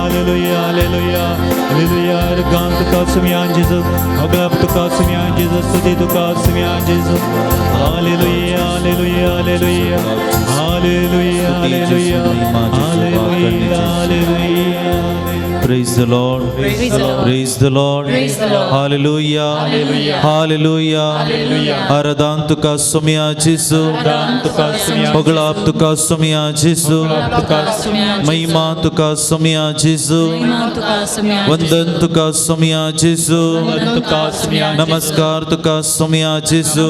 Hallelujah, hallelujah, hallelujah. गान तुका सुमयान जेजू, अगलाप तुका सुमयान जेजू, स्तुती तुका सुमयान जेजू. Hallelujah, hallelujah, hallelujah, hallelujah, hallelujah, hallelujah, hallelujah. Praise the Lord. Praise the Lord. Praise the Lord. Praise the Lord. Hallelujah. Hallelujah. Hallelujah. Hallelujah. आराधन तुका सोमया जेजू. तुका सुमयान, होगळाप तुका सोमया जेजू. तुका महिमा तुका सोमया जेजू. महिमा तुका सुम्या. वंदन तुका सोमया जेजू. तुका सुमयान, नमस्कार तुका सोमया जेजू.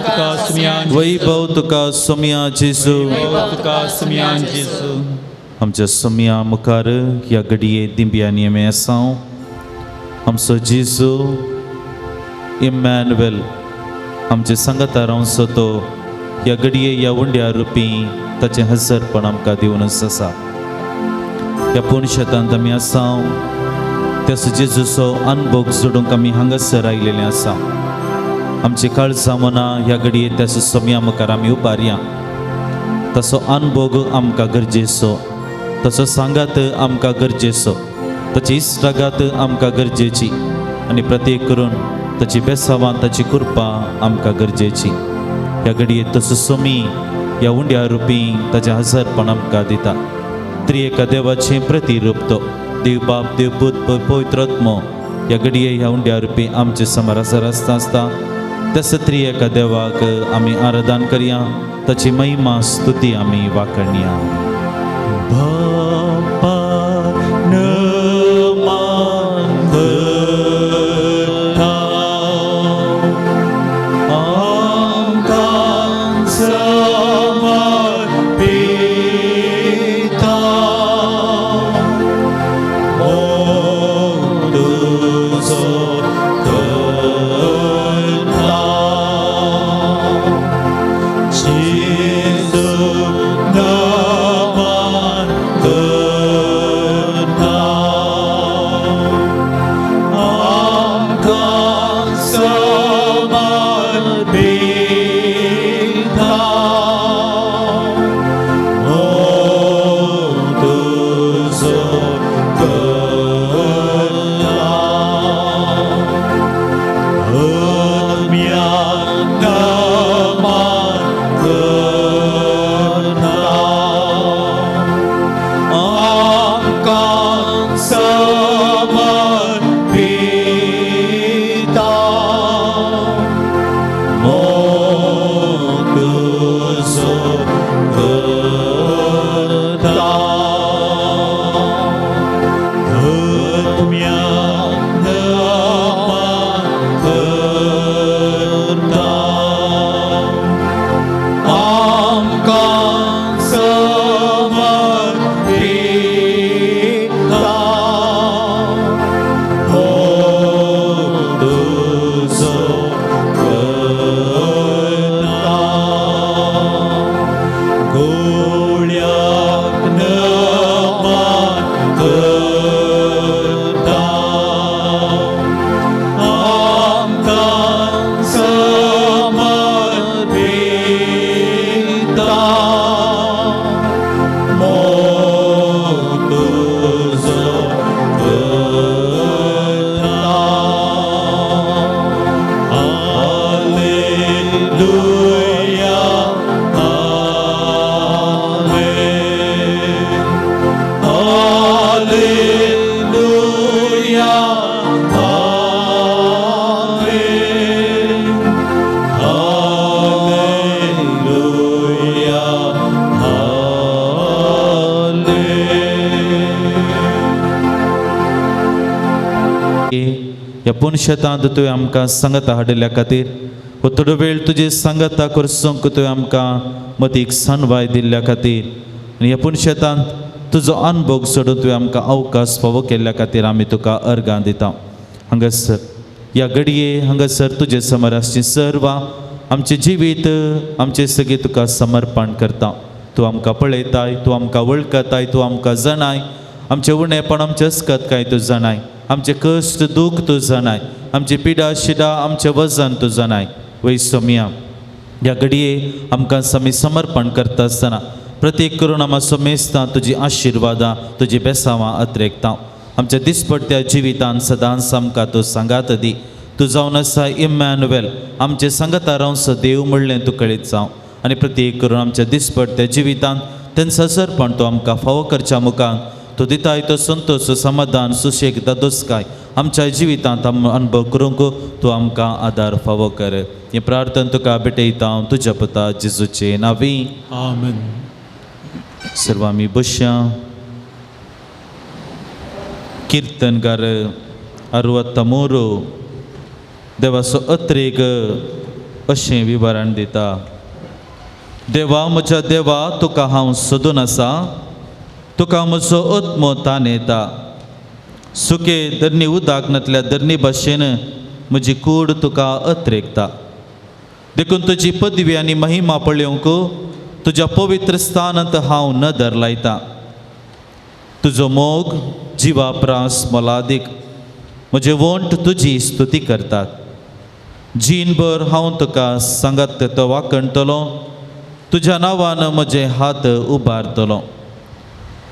तुका सुमयान, वैभव तुका सोमया जेजू. तुका सुमयान जेजू. आमच्या सोमया मुखार ह्या घडये दिंब्यांनी आमी आसा. आमचो जेजू इमॅन्युएल आमचे सांगाता रावचो तो ह्या घडये ह्या उंड्या रुपी ताचें हजरपण आमकां दिवनच आसा. ह्या पुनशेतांत आमी आसा, त्या जेजूचो अनभोग जोडूंक आमी हांगासर आयलेले आसा. आमची काळजां मनां ह्या घडये त्या सोमया मुखार आमी उबारया. तसो अनभोग आमकां गरजेचो, तसो सांगात आमकां गरजेचो, ताची इश्टागात आमकां गरजेची आनी प्रत्येक करून ताची बेसावां, ताची कृपा आमकां गरजेची. ह्या घडये तसो सोमी ह्या उंड्या रुपी ताचें हजरपण आमकां दिता. त्रिएका देवाचें प्रतिरूप तो देव बाप, देव पूत, पवित्र आत्मो ह्या घडये ह्या उंड्या रुपी आमचे समोर आसता आसता त्या त्रिएका देवाक आमी आराधन करया, ताची महिमा स्तुती आमी वाखणया. बापा नमान करता, आमकां समर्पिता, मोग तुजो करता, जेजू नमान करता, आमकां समर्पिता, मोग तुजो करता, आत्म्या नमान करता, आमकां समर्पिता, मोग तुजो करता, आत्म्या नमान करता, आमकां समर्पिता, मोग तुजो करता, गोळ्याक नमान करता, आमकां समर्पिता, मोग तुजो करता. हालेलुया, आमेन. हालेलुया, आमेन. हालेलुया, आमेन. ह्या पुनशेतांत तुवें आमकां सांगाता हाडिल्ल्या खातीर, हो थोडो वेळ तुजे सांगाता करसूंक तुवें आमकां मतीक सनवाय दिल्ल्या खातीर आनी ह्या पुनशेतांत तुजो अनभोग सोडून तुवें आमकां अवकाश फावो केल्ल्या खातीर आमी तुका अर्गां दिता. हांगासर ह्या घडये हांगासर तुजे समोर आसची सर्वां आमचें जिवीत आमचें सगळें तुका समर्पण करता. तूं आमकां पळयताय, तूं आमकां वळखताय, तूं आमकां जाणाय. आमचें उणेपण, आमचें अस्कत काय तूं जाणाय, आमचें कश्ट दूख तूं जाणाय, आमची पिडा शिडा, आमचें वजन तूं जाणाय. वय सोमया, ह्या घडये आमकां आमी समर्पण करता आसतना प्रत्येक करून आमा समेस्तां तुजी आशिर्वादां तुजी बेसांवां अत्रेकता आमच्या दिसपडट्या जिवितान सदांच आमकां तूं सांगात दी. तूं जावन आसा इम्मॅन्युएल आमचे सांगाता रावंचो देव म्हणलें तूं कळीत जावं आनी प्रत्येक करून आमच्या दिसपडट्या जिवितान तेंचो सरपण तूं आमकां फावो करच्या मुखान तूं दिताय तो संतोश समाधान सुशेग दादोसकाय आमच्या जिवितांत अनुभव करूंक तूं आमकां आदार फावो कर. हें प्रार्थना तुका भेटयता हांव तुज्या पुता जेजूचे नांवी. आमेन. सर्व आमी बसया. किर्तनकार 63 देवाचो अत्रेक अशें विवरण दिता. देवा म्हज्या देवा तुका हांव सोदून आसा, तुका म्हजो आत्मो ताण येता. सुके धरणी उदक नातल्या धरणी भाशेन म्हजी कूड तुका अत्रेकता. देखून तुजी पदवी आनी महिमा पळोवंक तुज्या पवित्र स्थानांत हांव नदर लायता. तुजो मोग जिवा प्रास मोलादीक, म्हजे वोंट तुजी स्तुती करतात. जीणभर हांव तुका सांगात तो वाखणटलो, तुज्या नांवान म्हजे हात उबारतलो.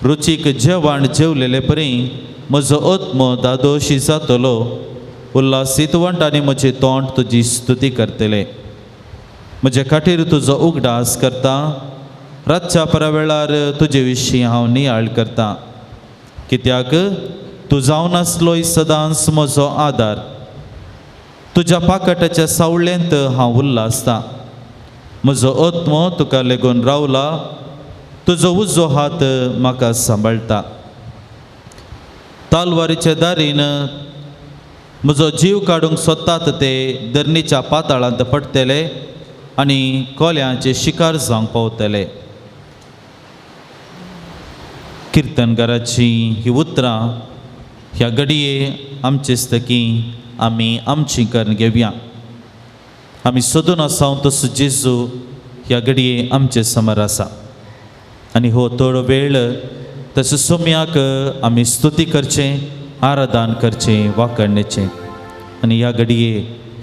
रुचीक जेवण जेवलेले परी म्हजो आत्मो दादोशी जातलो. उल्हासीत वंट आनी म्हजें तोंड तुजी स्तुती करतले. म्हजे खातीर तुजो उगडास करता, रातच्या परा वेळार तुजे विशीं हांव नियाळ करता. कित्याक तूं जावन आसलोय सदांच म्हजो आदार. तुज्या पाकटाच्या सावळेंत हांव उल्हासता. म्हजो आत्मो तुका लेगून रावला, तुजो उजो हात म्हाका सांबाळटा. तालवारीच्या दारीन म्हजो जीव काडूंक सोदतात ते धरणीच्या पाताळांत पडटले आनी कोल्यांचे शिकार जावंक पावतले. किर्तनकाराची ही उतरां ह्या घडये आमचे स्तकी आमी आमची करून घेवया. आमी सोदून आसा तसो जेजू ह्या घडये आमचे समर आसा आनी हो थोडो वेळ तसो सोम्याक आमी स्तुती करचें, आराधन करचें, वाखणचें. आनी ह्या घडये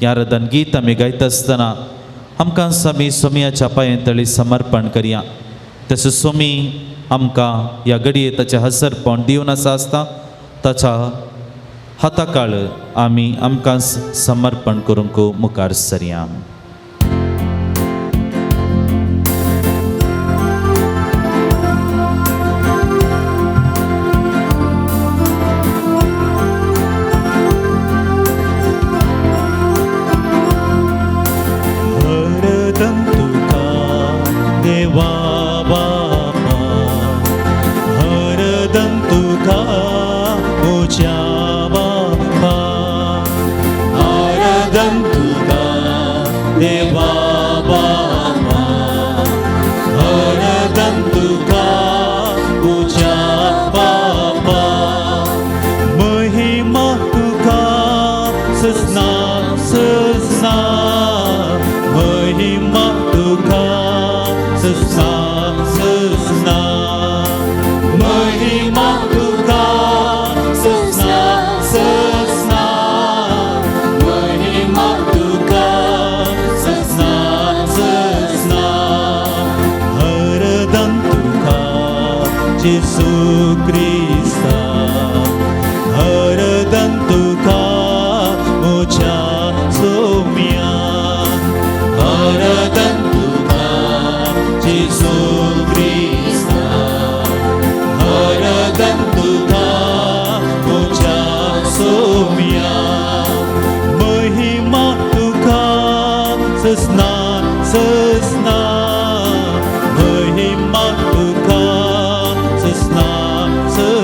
ह्या आराधन गीत आमी गायता आसतना आमकां आमी सोम्याच्या पांये तळी समर्पण करया. तसो सोमी आमकां ह्या घडये ताचें हसरपण दिवन आसा आसता ताच्या हाताकाळ आमी आमकां समर्पण करूंक मुखार सरया. हरदम तुका देवा बापा, हरदम तुका म्हज्या बापा, हरदम तुका देवा बापा, हरदम तुका म्हज्या बापा. महिमा तुका सजना सजना, महिमा तुका सजना सजना, महिमा तुका सजना सजना, महिमा तुका सजना सजना. हरदम तुका जेसू क्रिस्ता, हरदम तुका म्हज्या सोम्या, हरदम तुका जेसू क्रिस्ता, हरदम तुका म्हज्या सोम्या. महिमा तुका सजना सजना, महिमा तुका सजना सजना.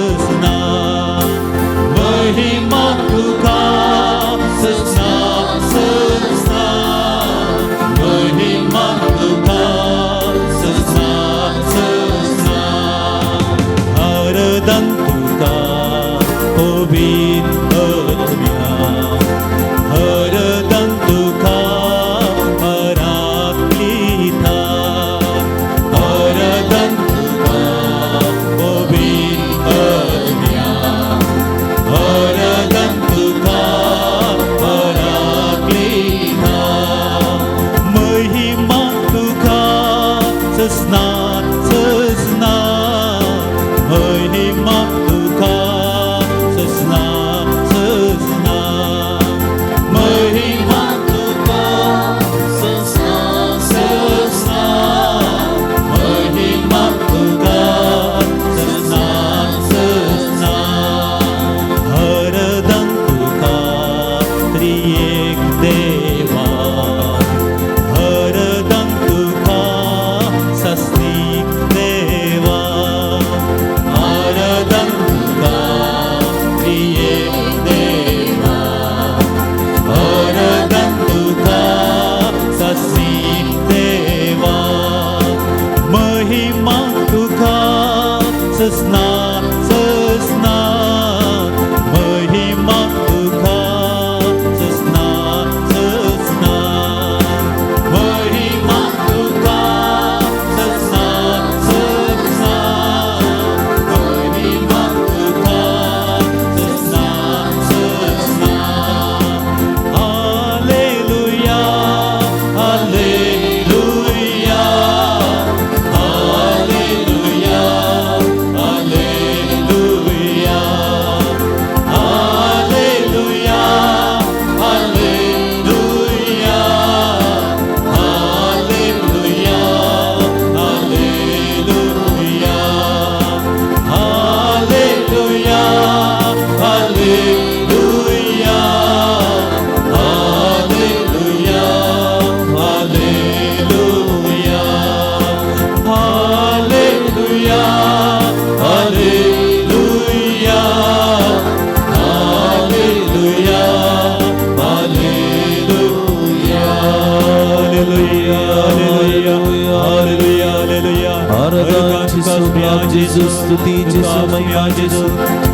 जेजू, स्तुती जेजू, महिमा जेजू,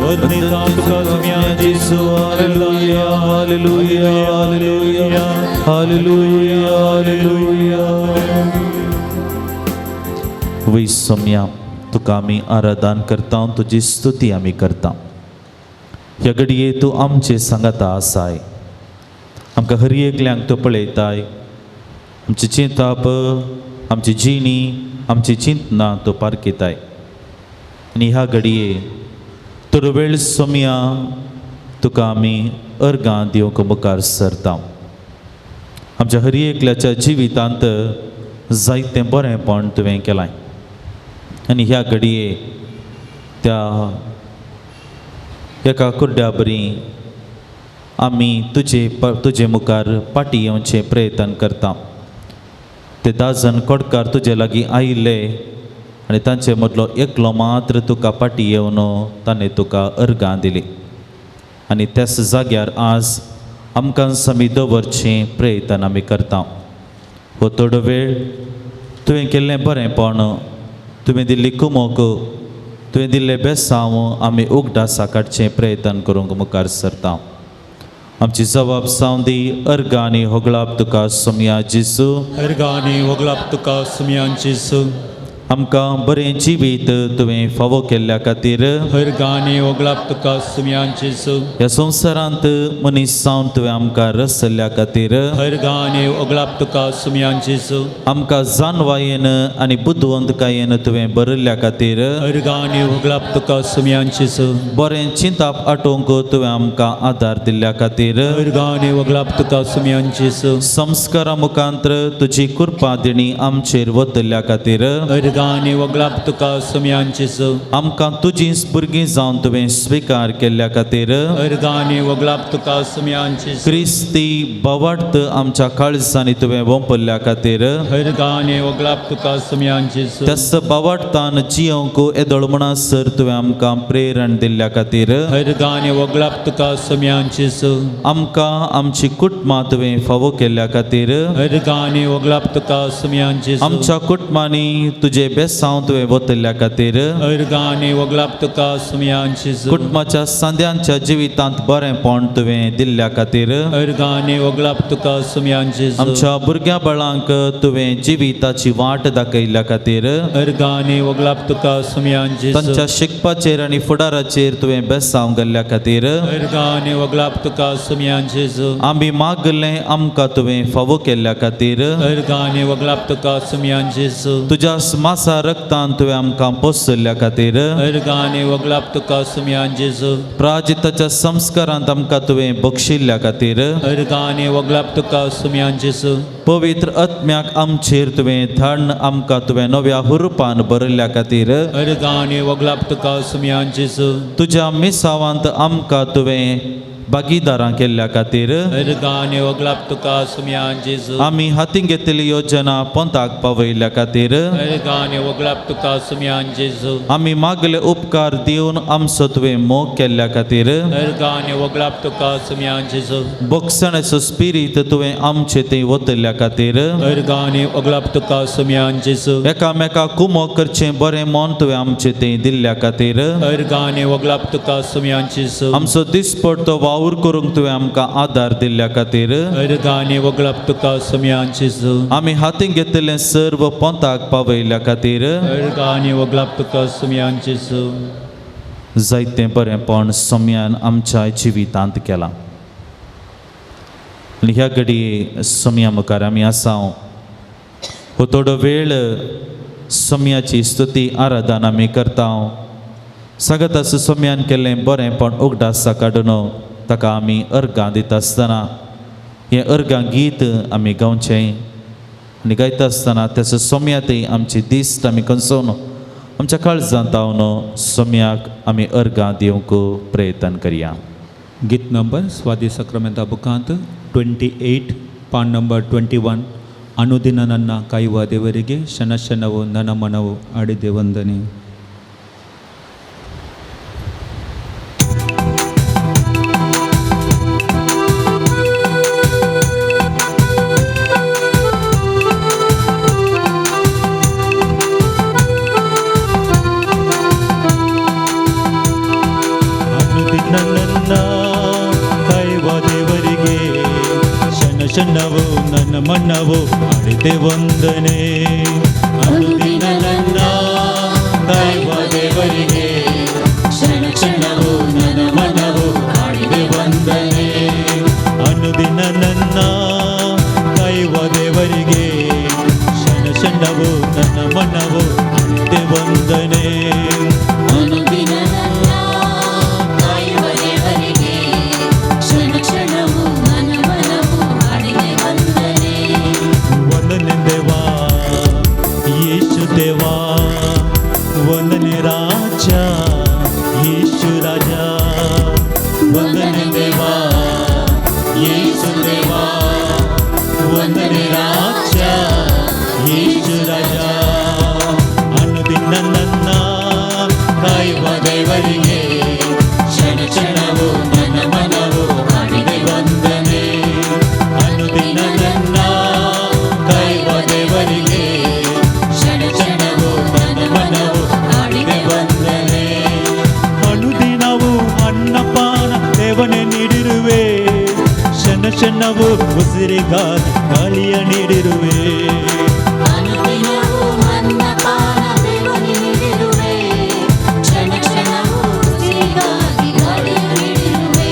वंदना तुका सुम्या जेजू. Hallelujah, hallelujah, hallelujah, hallelujah, hallelujah. वय सोम्या, तुका आमी आराधन करता, तुजी स्तुती आमी करता. ह्या घडये तूं आमचे सांगाता आसाय. आमकां हर एकल्यांक तूं पळयताय. आमची चिंताप, आमची जिणी, आमची चिंतना तूं पारखिताय. आनी ह्या घडये थोडो वेळ सोम्या तुका आमी अर्गां दिवंक मुखार सरता. आमच्या हर एकल्याच्या जिवितांत जायतें बरेंपण तुवें केलां. आनी ह्या घडये त्या एका कुड्ड्या बरी आमी तुजे मुखार पाटी येवचें प्रयत्न करता. ते 10 जाण कोडकार तुजे लागीं आयिल्ले आनी तांचे मदलो एकलो मात्र तुका पाटी येवन ताणें तुका अर्गां दिली. आनी त्याच जाग्यार आज आमकां समी दवरचें प्रयत्न आमी करता. हो थोडो वेळ तुवें केल्लें बरेंपण, तुवें दिल्ली कुमोक, तुवें दिल्लें बेसांव आमी उगडासा काडचें प्रयत्न करूंक मुखार सरता. आमची जबाब सावंदी, अर्गां आनी होगळाप तुका सोमया जेजू. अर्गां आनी होगळाप तुका सुम्या जेजू. आमकां बरें जिवीत तुवें फावो केल्ल्या खातीर. अर्गां आनी होगळाप तुका सुम्या जेजू. ह्या संवसारांत मनीस जावन तुवें आमकां रसल्ल्या खातीर. अर्गां आनी होगळाप तुका सुम्या जेजू. आमकां जानवायेन आनी बुदवंतकायेन तुवें बरयल्ल्या खातीर. अर्गां आनी होगळाप तुका सुम्या जेजू. बरें चिंताप आटोवंक तुवें आमकां आदार दिल्ल्या खातीर. अर्गां आनी होगळाप तुका सुम्या जेजू. संस्कारा मुखांत्र तुजी कृपा दिणी आमचेर वतल्या खातीर. अर्गां आनी होगळाप तुका सुम्या जेजू. आमकां तुजीच भुरगीं जावन तुवें स्विकार केल्ल्या खातीर. अर्गां आनी होगळाप तुका सुम्या जेजू. क्रिस्ती बवार्थ आमच्या काळजांनी तुवें वंपल्ल्या खातीर. अर्गां आनी होगळाप तुका सुम्या जेजू. त्याच बवार्थान जियोंक येदोळ म्हणसर तुवें आमकां प्रेरण दिल्ल्या खातीर. अर्गां आनी होगळाप तुका सुम्या जेजू. आमकां आमची कुटुंबां तुवें फावो केल्ल्या खातीर. अर्गां आनी होगळाप तुका सुम्या जेजू. आमच्या कुटुंबांनी तुजे बेसांव तुवें वतल्या खातीर. अर्गां आनी होगळाप तुका सुम्या जेजू. कुटुंबाच्या सांद्यांच्या जिवितांत बरेंपण तुवें दिल्ल्या खातीर. अर्गां आनी होगळाप तुका सुम्या जेजू. आमच्या भुरग्यां बाळांक तुवें जिविताची वाट दाखयल्ल्या खातीर. अर्गां आनी होगळाप तुका सुम्या जेजू. तांच्या शिकपाचेर आनी फुडाराचेर तुवें बेसांव घाल्ल्या खातीर. अर्गां आनी होगळाप तुका सुम्या जेजू. आमी मागलें आमकां तुवें फावो केल्ल्या खातीर. अर्गां आनी होगळाप तुका सुम्या जेजू. तुज्या मासा रक्तान तुवें आमकां पोसल्ल्या खातीर. अर्गां आनी होगळाप तुका सुम्या जेजू. प्राजिताच्या संस्कारांत आमकां तुवें बक्षिल्ल्या खातीर. अर्गां आनी होगळाप तुका सुम्या जेजू. पवित्र आत्म्याक आमचेर तुवें धाडून आमकां तुवें नव्या हुरुपान बरयल्ल्या खातीर. अर्गां आनी होगळाप तुका सुम्या जेजू. तुज्या मिसावांत आमकां तुवें भागीदारां केल्ल्या खातीर. अर्गां आनी होगळाप तुका सुम्या जेजू. आमी हातीं घेतलेली योजना पोंताक पावयल्ल्या खातीर. अर्गां आनी होगळाप तुका सुम्या जेजू. आमी मागले उपकार दिवन आमचो तुवें मोग केल्ल्या खातीर. अर्गां आनी होगळाप तुका सुम्या जेजू. बक्षण्याचो स्पिरीत तुवें आमचे थंय वतल्या खातीर. अर्गां आनी होगळाप तुका सुम्या जेजू. एकामेका कुमोक करचें बरें मन तुवें आमचे थंय दिल्ल्या खातीर. अर्गां आनी होगळाप तुका सुम्या जेजू. आमचो दिसपडतो वावर करूंक तुवें आमकां आदार दिल्ल्या खातीर. अर्गां आनी होगळाप तुका सुम्या जेजू. आमी हातीं घेतिल्लें सर्व पोंताक पावयल्ल्या खातीर. अर्गां आनी होगळाप तुका सुम्या जेजू. जायतें बरेंपण सोम्यान आमच्या जिवितांत केलां. आनी ह्या घडये सोम्या मुखार आमी आसा. हो थोडो वेळ सोम्याची स्तुती आराधन आमी करता. सगळ्यात आसा सोम्यान केल्लें बरेंपण उगडासा काडून ताका आमी अर्गां दिता आसतना हें अर्गां गीत आमी गावचें. आनी गायता आसतना त्याचो सोम्यातय आमची दिश्ट आमी कंसोवन आमच्या काळजांत जावन सोम्याक आमी अर्गां दिवंक प्रयत्न करया. गीत नंबर स्वादी सक्रमेंता बुकांत 28 ಪಾನ್ ನಂಬರ್ 21. ಅನುದಿನ ನನ್ನ ಕಾಯುವ ದೇವರಿಗೆ ಕ್ಷಣ ಕ್ಷಣವು ನನ್ನ ಮನವು ಆಡಿದೆ ವಂದನೆ. ಕ್ಷಣವು ನನ್ನ ಮನವು ಹಾಡಿದೆ ವಂದನೆ. ಅನುದಿನ ನನ್ನ ಕಾಯುವ ದೇವರಿಗೆ ಕ್ಷಣ ಕ್ಷಣವು ನನ್ನ ಮನವು ಹಾಡಿದೆ ವಂದನೆ. ಅನುದಿನ ನನ್ನ ಕಾಯುವ ದೇವರಿಗೆ ಕ್ಷಣ ಕ್ಷಣವು ನನ್ನ ಮನವು ಹಾಡಿದೆ ವಂದನೆ. ಅನುದಿನ ನನ್ನ ಕಾಯುವ ದೇವರಿಗೆ ಕ್ಷಣ ಕ್ಷಣವು ನನ್ನ ಮನವು ಹಾಡಿದೆ ವಂದನೆ. ವಂದನೆ ದೇವಾ ಯೇಸು ದೇವಾ, ವಂದನೆ ರಾಜ ಯೇಸು ರಾಜ. ವಂದನೆ ದೇವಾ ಯೇಸು ದೇವಾ, ವಂದನೆ ರಾಜ ಯೇಸು ರಾಜ. ಅನುದಿನ ನನ್ನ ಕಾಯುವ ದೇವರಿಗೆ ಕ್ಷಣ ಕ್ಷಣವು ನನ್ನ ಮನವು ಹಾಡಿದೆ ವಂದನೆ. ಅನುದಿನ ನನ್ನ ಕಾಯುವ ದೇವರಿಗೆ ಕ್ಷಣ ಕ್ಷಣವು ನನ್ನ ಮನವು ಹಾಡಿದೆ ವಂದನೆ. ಅನುದಿನವು ಅನ್ನಪಾನ ದೇವನೇ ನೀಡಿರುವೆ, ಕ್ಷಣ ಕ್ಷಣವು ಉಸಿರಿಗಾಗಿ ಗಾಳಿಯ ನೀಡಿರುವೆ. ಅನುದಿನವೂ ಅನ್ನಪಾನ ದೇವನೇ ನೀಡಿರುವೆ, ಕ್ಷಣ ಕ್ಷಣವೂ ಉಸಿರಿಗಾಗಿ ಗಾಳಿಯ ನೀಡಿರುವೆ.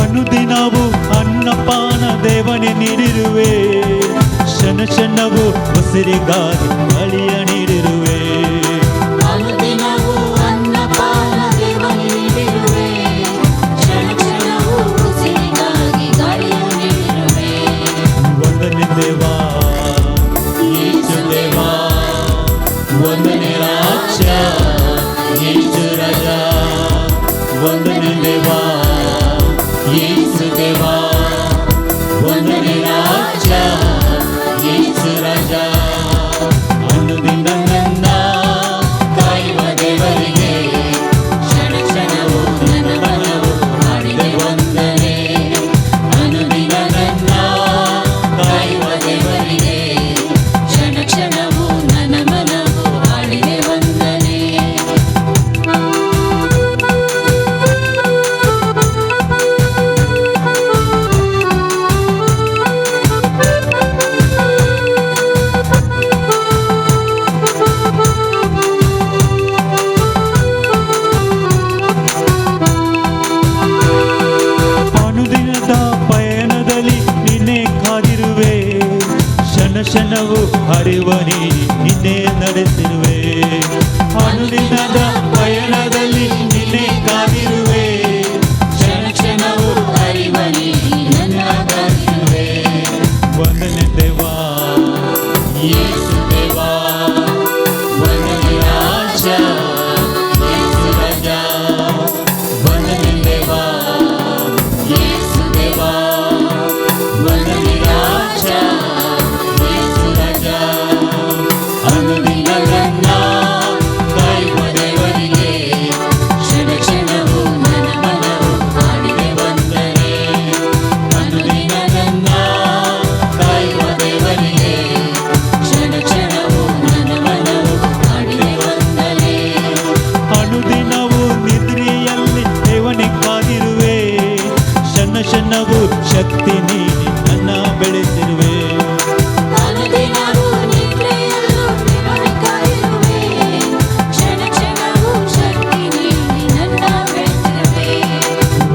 ಅನುದಿನವು ಅನ್ನಪಾನ ದೇವನೇ ನೀಡಿರುವೆ, ಕ್ಷಣ ಕ್ಷಣವು ಉಸಿರಿಗಾಗಿ ಗಾಳಿಯ ನೀಡಿರುವೆ. ಅನುದಿನವೂ ಅನ್ನಪಾನ ದೇವನೇ ನೀಡಿರುವೆ, ಕ್ಷಣ ಕ್ಷಣವೂ ಉಸಿರಿಗಾಗಿ ಗಾಳಿಯ ನೀಡಿರುವೆ. ವಂದನೆ ದೇವಾ ಯೇಸು ದೇವಾ, ವಂದನೆ ರಾಜ ಯೇಸು ರಾಜ. ವಂದನೆ ದೇವಾ ಯೇಸು ದೇವಾ, ವಂದನೆ ರಾಜ ಯೇಸು ರಾಜ. ಅನುದಿನ ನನ್ನ ಕಾಯುವ ದೇವರಿಗೆ ಕ್ಷಣ ಕ್ಷಣವೂ ನನ್ನ ಮನವು ಹಾಡಿದೆ ವಂದನೆ. ಅನುದಿನ ನನ್ನ ಕಾಯುವ ದೇವರಿಗೆ ಕ್ಷಣ ಕ್ಷಣವೂ ನನ್ನ ಮನವು ಹಾಡಿದೆ ವಂದನೆ. ಅನುದಿನದ ಪಯಣದಲ್ಲಿ ನಿನ್ನೆ ಕಾದಿರುವೆ, ಕ್ಷಣ ಕ್ಷಣವು ಹರಿವ ನೀಡಿ ನಿನ್ನೆ ನಡೆಸಿರುವೆ. ಅನುದಿನದ ಪಯಣದಲ್ಲಿ ನಿನ್ನೆ ಕಾದಿರುವೆ, ಕ್ಷಣ ಕ್ಷಣವೂ ಹರಿವ ನೀಡಿ ನನ್ನ ಕಾದಿರುವೆ. ವಂದನೆ ದೇವಾ ಯೇಸು ದೇವಾ, ವಂದನೆ ರಾಜ ಯೇಸು ರಾಜ. ವಂದನೆ ದೇವಾ ಯೇಸು ದೇವಾ, ವಂದನೆ ರಾಜ ಯೇಸು ರಾಜ. ಅನುದಿನ ನನ್ನ ಕಾಯುವ ದೇವರಿಗೆ ಕ್ಷಣ ಕ್ಷಣವೂ ನನ್ನ ಮನವು ಹಾಡಿದೆ ವಂದನೆ. ಅನುದಿನ ನನ್ನ ಕಾಯುವ ದೇವರಿಗೆ ಕ್ಷಣ ಕ್ಷಣವೂ ನನ್ನ ಮನವು ಹಾಡಿದೆ ವಂದನೆ. ಅನುದಿನವು ನಿದ್ರೆಯಲ್ಲಿ ದೇವನೇ ಕಾದಿರುವೆ, ಕ್ಷಣ ಕ್ಷಣವು ಶಕ್ತಿ ನೀಡಿ ನನ್ನ ಬೆಳೆಸಿರುವೆ. ಅನುದಿನವೂ ನಿದ್ರೆಯಲ್ಲೂ ದೇವನೇ ಕಾದಿರುವೆ, ಕ್ಷಣ ಕ್ಷಣವೂ ಶಕ್ತಿ ನೀಡಿ ನನ್ನ ಬೆಳೆಸಿರುವೆ.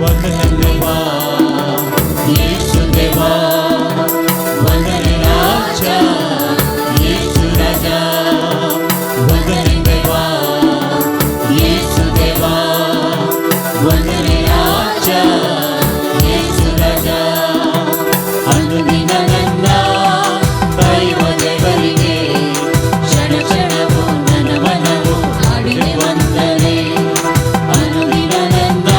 ವಂದನೆ ದೇವಾ ಯೇಸು ದೇವಾ, ವಂದನೆ ರಾಜ ಯೇಸು ರಾಜ. ವಂದನೆ ದೇವಾ ಯೇಸು ದೇವಾ, ವಂದನೆ ರಾಜ ಯೇಸು ರಾಜ. ಅನುದಿನ ನನ್ನ ಕಾಯುವ ದೇವರಿಗೆ ಕ್ಷಣ ಕ್ಷಣವೂ ನನ್ನ ಮನವು ಹಾಡಿದೆ ವಂದನೆ. ಅನುದಿನ ನನ್ನ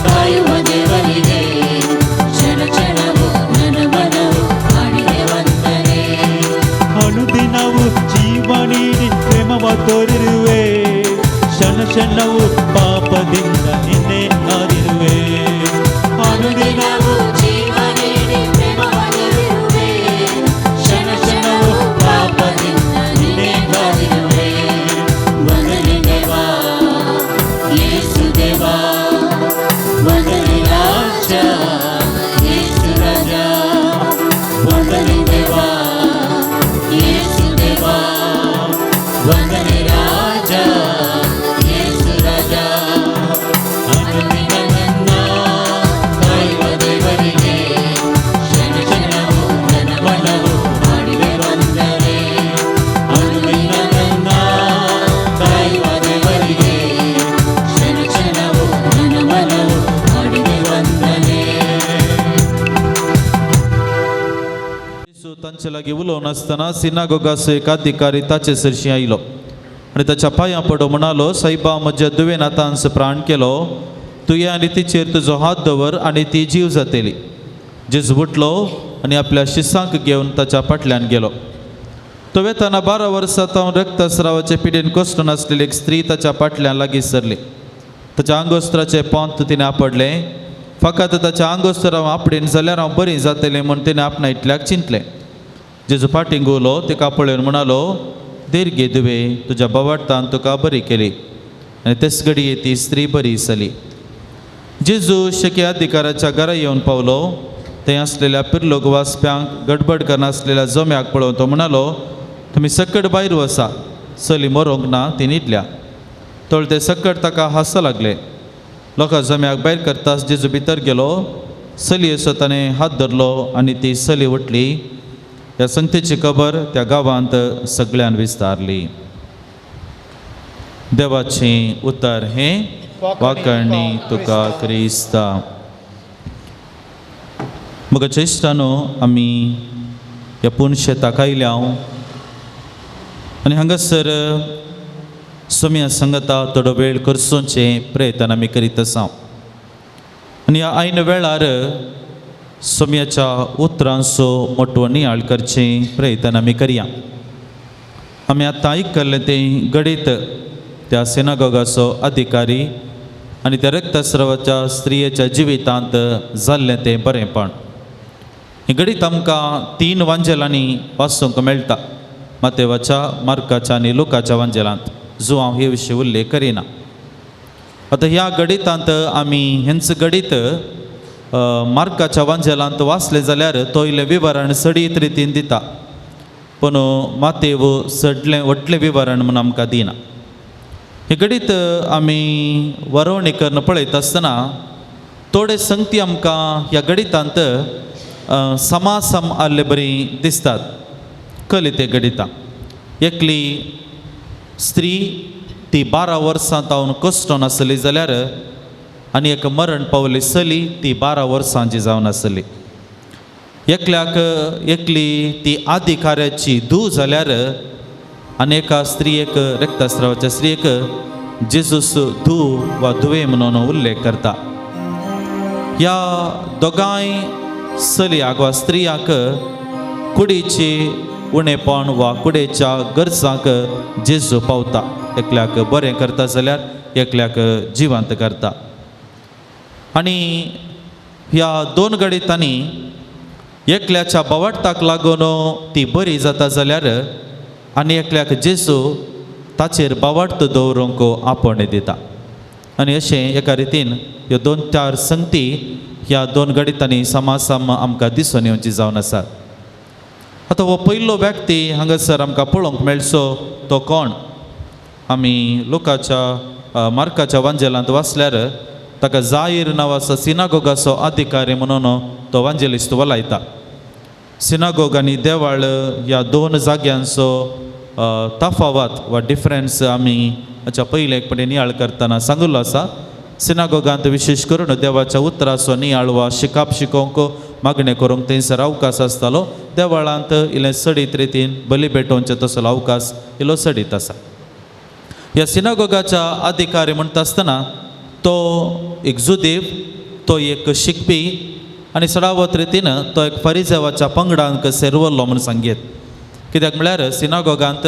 ಕಾಯುವ ದೇವರಿಗೆ ಕ್ಷಣ ಕ್ಷಣವೂ ನನ್ನ ಮನವು ಹಾಡಿದೆ ವಂದನೆ. ಅನುದಿನವು ಜೀವ ನೀಡಿ ಪ್ರೇಮವ ತೋರಿರುವೆ, ಕ್ಷಣ ಕ್ಷಣವು ಪಾಪದಿಂದ ನಿನ್ನೆ ಆದಿರುವೆ. ಅನುದಿನವು ಅನುದಿನವೂ ಜೀವ ನೀಡಿ ಪ್ರೇಮವ ನೀಡಿರುವೆ, ಕ್ಷಣ ಕ್ಷಣವೂ ಪಾಪದಿಂದ ನಿನ್ನೆ ಕಾದಿರುವೆ. ವಂದನೆ ದೇವಾ ಯೇಸು ದೇವಾ, ವಂದನೆ ರಾಜ ಯೇಸು ರಾಜ. ताचे लागीं उलोवन आसतना सिनागोगाचो एक अधिकारी ताचे सरशीं आयलो आनी ताच्या पांयां पडो म्हणालो, सायबा, म्हज्या दुवेन आतांच प्राण केलो, तुवें आनी तिचेर तुजो हात दवर आनी ती जीव जातली. जेजू उठलो आनी आपल्या शिसांक घेवन ताच्या फाटल्यान गेलो. तो वेताना 12 वर्सां तावन रक्तस्रावाचे पिडेन कोसळून आसलेली एक स्त्री ताच्या फाटल्यान लागीं सरली. ताच्या आंगोस्त्राचें पोंत तिणें आपडलें. फकत ताच्या आंगोस्त्र हांव आपडेन जाल्यार हांव बरी जातलें म्हूण तिणें आपणा इतल्याक चिंतलें. जेजू फाटीं घुंवलो, तिका पळोवन म्हणालो, धीर घे दुवे, तुज्या बोवाळतान तुका बरी केली. आनी तेच घडये ती स्त्री बरी जाली. जेजू शके अधिकाराच्या घरा येवन पावलो. थंय आसलेल्या पिर्लोक वाचप्यांक गडबड करनासलेल्या जम्याक पळोवन तो म्हणालो, तुमी सकट भायर वसा, चली मरोंक ना, ती न्हिदल्या. तोळ ते सकट ताका हांसो लागले. लोकां जम्याक भायर करताच जेजू भितर गेलो. चलयेचो ताणें हात धरलो आनी ती चली उठली. ह्या संगतीची खबर त्या गांवांत सगळ्यान विस्तारली. देवाचें उतर हें वाकरणी तुका क्रिस्ता. मग इश्टानो, आमी ह्या पुनशेताक आयल्या आनी हांगासर सोम्या संगता थोडो वेळ करसोचें प्रयत्न आमी करीत आसा. आनी ह्या आयन वेळार सोम्याच्या उतरांचो मोटो नियाळ करचें प्रयत्न आमी करया. आमी आतां आयकल्लें तें घडीत त्या सिनागोगाचो अधिकारी आनी त्या रक्तस्रावाच्या स्त्रियेच्या जिवितांत जाल्लें तें बरेंपण. हें घडीत आमकां 3 वांजेलांनी वाचूंक मेळटा, मातेवाच्या, मार्काच्या आनी लुकाच्या वांजेलांत, जो हांव हे विशीं उल्लेख करिना. आतां ह्या गणितांत आमी हेंच गणीत मार्काच्या वांजेलांत वाचलें जाल्यार तो इल्लें विवरण सडीत रितीन दिता, पूण मातेव सडलें व्हडलें विवरण म्हूण आमकां दिना. हें गणीत आमी वरोवणी करून पळयता आसतना थोडे संगती आमकां ह्या गणितांत समासम आल्ले बरी दिसतात. कली ते गणितां एकली स्त्री ती 12 वर्सां तावन कश्टोन आसली जाल्यार आनी एक मरण पावली चली ती 12 वर्सांची जावन आसली. एकल्याक एकली ती अधिकाऱ्याची धूव जाल्यार आनी एका स्त्रियेक रक्तस्रावाच्या स्त्रियेक जेजूस धूव वा धुवे म्हणून उल्लेख करता. ह्या दोगांय चलयाक वा स्त्रियाक कुडीची उणेपण वा कुडेच्या गरजांक जेजू पावता. एकल्याक बरें करता जाल्यार एकल्याक जिवंत करता. आनी ह्या 2 गणितांनी एकल्याच्या बोवाळताक लागून ती बरी जाता जाल्यार आनी एकल्याक जेजू ताचेर बोवाळत दवरूंक आपोवणें दिता. आनी अशें एका रितीन ह्यो 2-4 संगती ह्या 2 गणितांनी समासम आमकां दिसून येवची जावन आसात. आतां हो पयलो व्यक्ती हांगासर आमकां पळोवंक मेळचो तो कोण? आमी लुकाच्या मार्काच्या वांजेलांत वाचल्यार ताका जाहीर नांवाचो सिनागोगाचो अधिकारी म्हणून तो वांजेलिस्त वलायता. सिनागोग आनी देवाळ ह्या 2 जाग्यांचो तफावत वा डिफरन्स आमी हाच्या पयले एक पटे नियाळ करतना सांगिल्लो आसा. सिनागोगांत विशेश करून देवाच्या उतराचो नियाळ वा शिकाप शिकोवंक मागणें करूंक थंयसर अवकाश आसतालो. देवळांत इल्लें सडीत रितीन बली भेटोवचें तसलो अवकाश इल्लो सडीत आसा. ह्या सिनागोगाच्या अधिकारी म्हणटा आसतना तो एक जुदेव, तो एक शिकपी आनी सडावत रितीन तो एक फरिजेवाच्या पंगडांक सेरवल्लो म्हूण सांगयत. कित्याक म्हळ्यार सिनागोगांत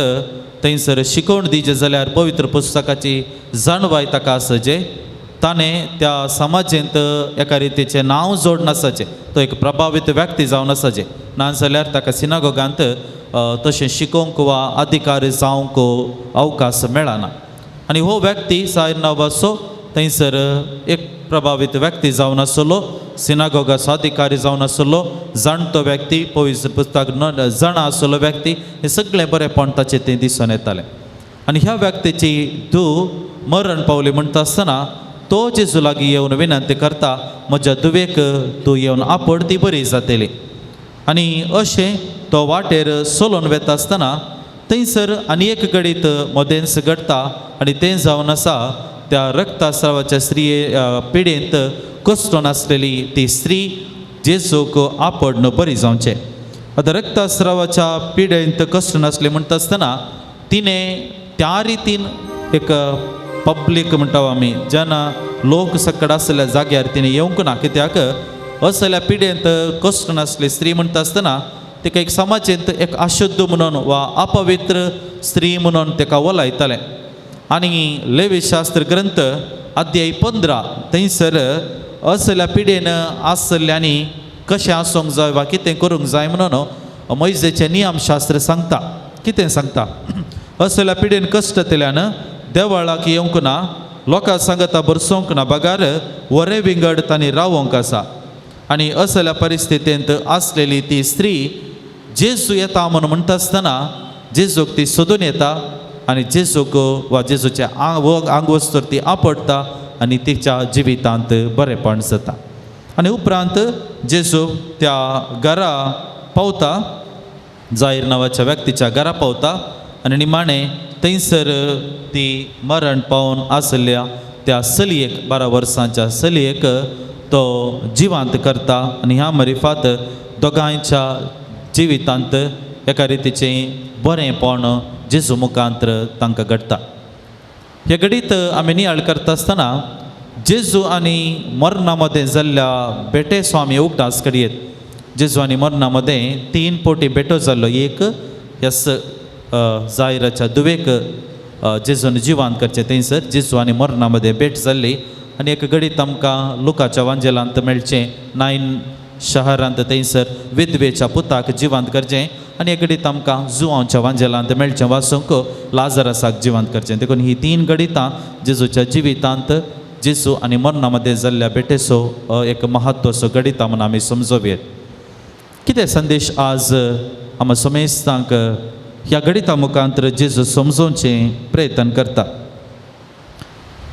थंयसर शिकोवण दिवचें जाल्यार पवित्र पुस्तकाची जाणवाय ताका आसचें, ताणें त्या समाजेंत एका रितीचें नांव जोड नासचें, तो एक प्रभावीत व्यक्ती जावन आसचें, ना जाल्यार ताका सिनागोगांत तशें शिकोवंक वा अधिकारी जावंक अवकाश मेळना. आनी हो व्यक्ती सायर नांवाचो थंयसर एक प्रभावीत व्यक्ती जावन आसलो, सिनागोगाचो अधिकारी जावन आसलो, जाणटो व्यक्ती, पवित्र पुस्तक न जाणा आसलो व्यक्ती, हें सगळें बरेंपण ताचें तें दिसून येतालें. आनी ह्या व्यक्तीची धूव मरण पावली म्हणटा आसतना तो जेजू लागीं येवन विनंती करता, म्हज्या धुवेक तूं येवन आपड, ती बरी जातली. आनी अशें तो वाटेर सोलोन वेता आसतना थंयसर आनी एक घडीत मदेंच घडटा आनी तें जावन आसा त्या रक्तस्रावाच्या स्त्रिये पिडेंत कश्टोन आसलेली ती स्त्री जेजूक आपडन बरी जावचें. आतां रक्तस्रावाच्या पिडेंत कश्ट नासले म्हणटा आसतना तिणें त्या रितीन एक पब्लीक म्हणटा आमी जेन्ना लोक सकड आसल्या जाग्यार तिणें येवंक ना, कित्याक असल्या पिडेंत कश्ट नासली स्त्री म्हणटा आसतना तिका एक समाजेंत एक अशुद्ध म्हणून वा अपवित्र स्त्री म्हणून ताका वलायतालें. आनी लेवीशास्त्र ग्रंथ अध्याय 15 थंयसर असल्या पिडेन आसल्यांनी कशें आसूंक जाय वा कितें करूंक जाय म्हणून मोयजेचें नियमशास्त्र सांगता. कितें सांगता? असल्या पिडेन कश्ट जातल्यान देवळाक येवंक ना, लोकां सांगता बरसोंक ना, बगार वरे विंगड तांणी रावोंक आसा. आनी असल्या परिस्थितींत आसलेली ती स्त्री जेजू येता म्हणून म्हणटा आसतना जेजूक ती सोदून येता आनी जेजूक वा जेजूचे आंग वस्तूर ती आपडटा आनी तिच्या जिवितांत बरेपण जाता. आनी उपरांत जेजू त्या घरा पावता, जाहीर नांवाच्या व्यक्तीच्या घरा पावता आनी निमाणें थंयसर ती मरण पावून आसल्या त्या चलयेक, 12 वर्सांच्या चलयेक तो जिवांत करता. आनी ह्या मरिफात दोगांयच्या जिवितांत एका रितीचें बरेंपण जेजू मुखांत तांकां घडटा. हे घडीत आमी नियाळ करता आसतना जेजू आनी मरणा मदें जाल्ल्या भेटेचो आमी उगडास करयेत. जेजू आनी मरणा मदें 3 पोटी भेटो जाल्लो. एक ह्यास जायराच्या दुवेक जेजून जिवांत करचें थंयसर जेजू आनी मरणा मदें भेट जाल्ली. आनी एक घडीत आमकां लुकाच्या वांजेलांत मेळचें 9 शहरांत थंयसर विधवेच्या पुताक जिवांत करचें. आनी एक घडीत आमकां जुवांच्या वांजेलांत मेळचें वासूंक लाजरसाक जिवांत करचें. देखून ही 3 घडितां जेजूच्या जिवितांत जेजू आनी मरणा मदें जाल्ल्या भेटेचो एक महत्वाचो घडितां म्हूण आमी समजोवयेत. कितें संदेश आज आमकां समेस्तांक ह्या घडिता मुखांत जेजू समजोवचें प्रयत्न करता.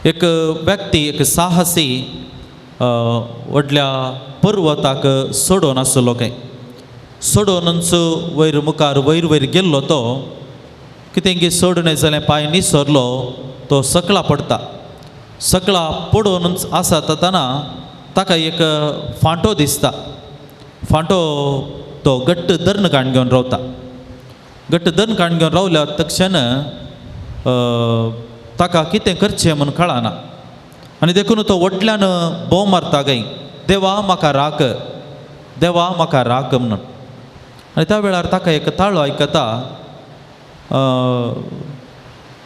एक व्यक्ती, एक साहसी व्हडल्या पर्वताक सोडोवन आसलो काय, सोडोवनच वयर मुखार वयर वयर गेल्लो तो कितें गी सोडून जाल्यार पांय निसरलो तो सकला पडटा. सकला पडोवनच आसा ताना ताका एक फांटो दिसता. फांटो तो घट्ट धरण काण घेवन रावता. घट्ट धरण काण घेवन रावल्या तक्षण ताका कितें करचें म्हूण कळना आनी देखून तो व्हडल्यान बोव मारता काय, देवा म्हाका राख, देवा म्हाका राख म्हणून. आनी त्या वेळार ताका एक ताळो आयकता,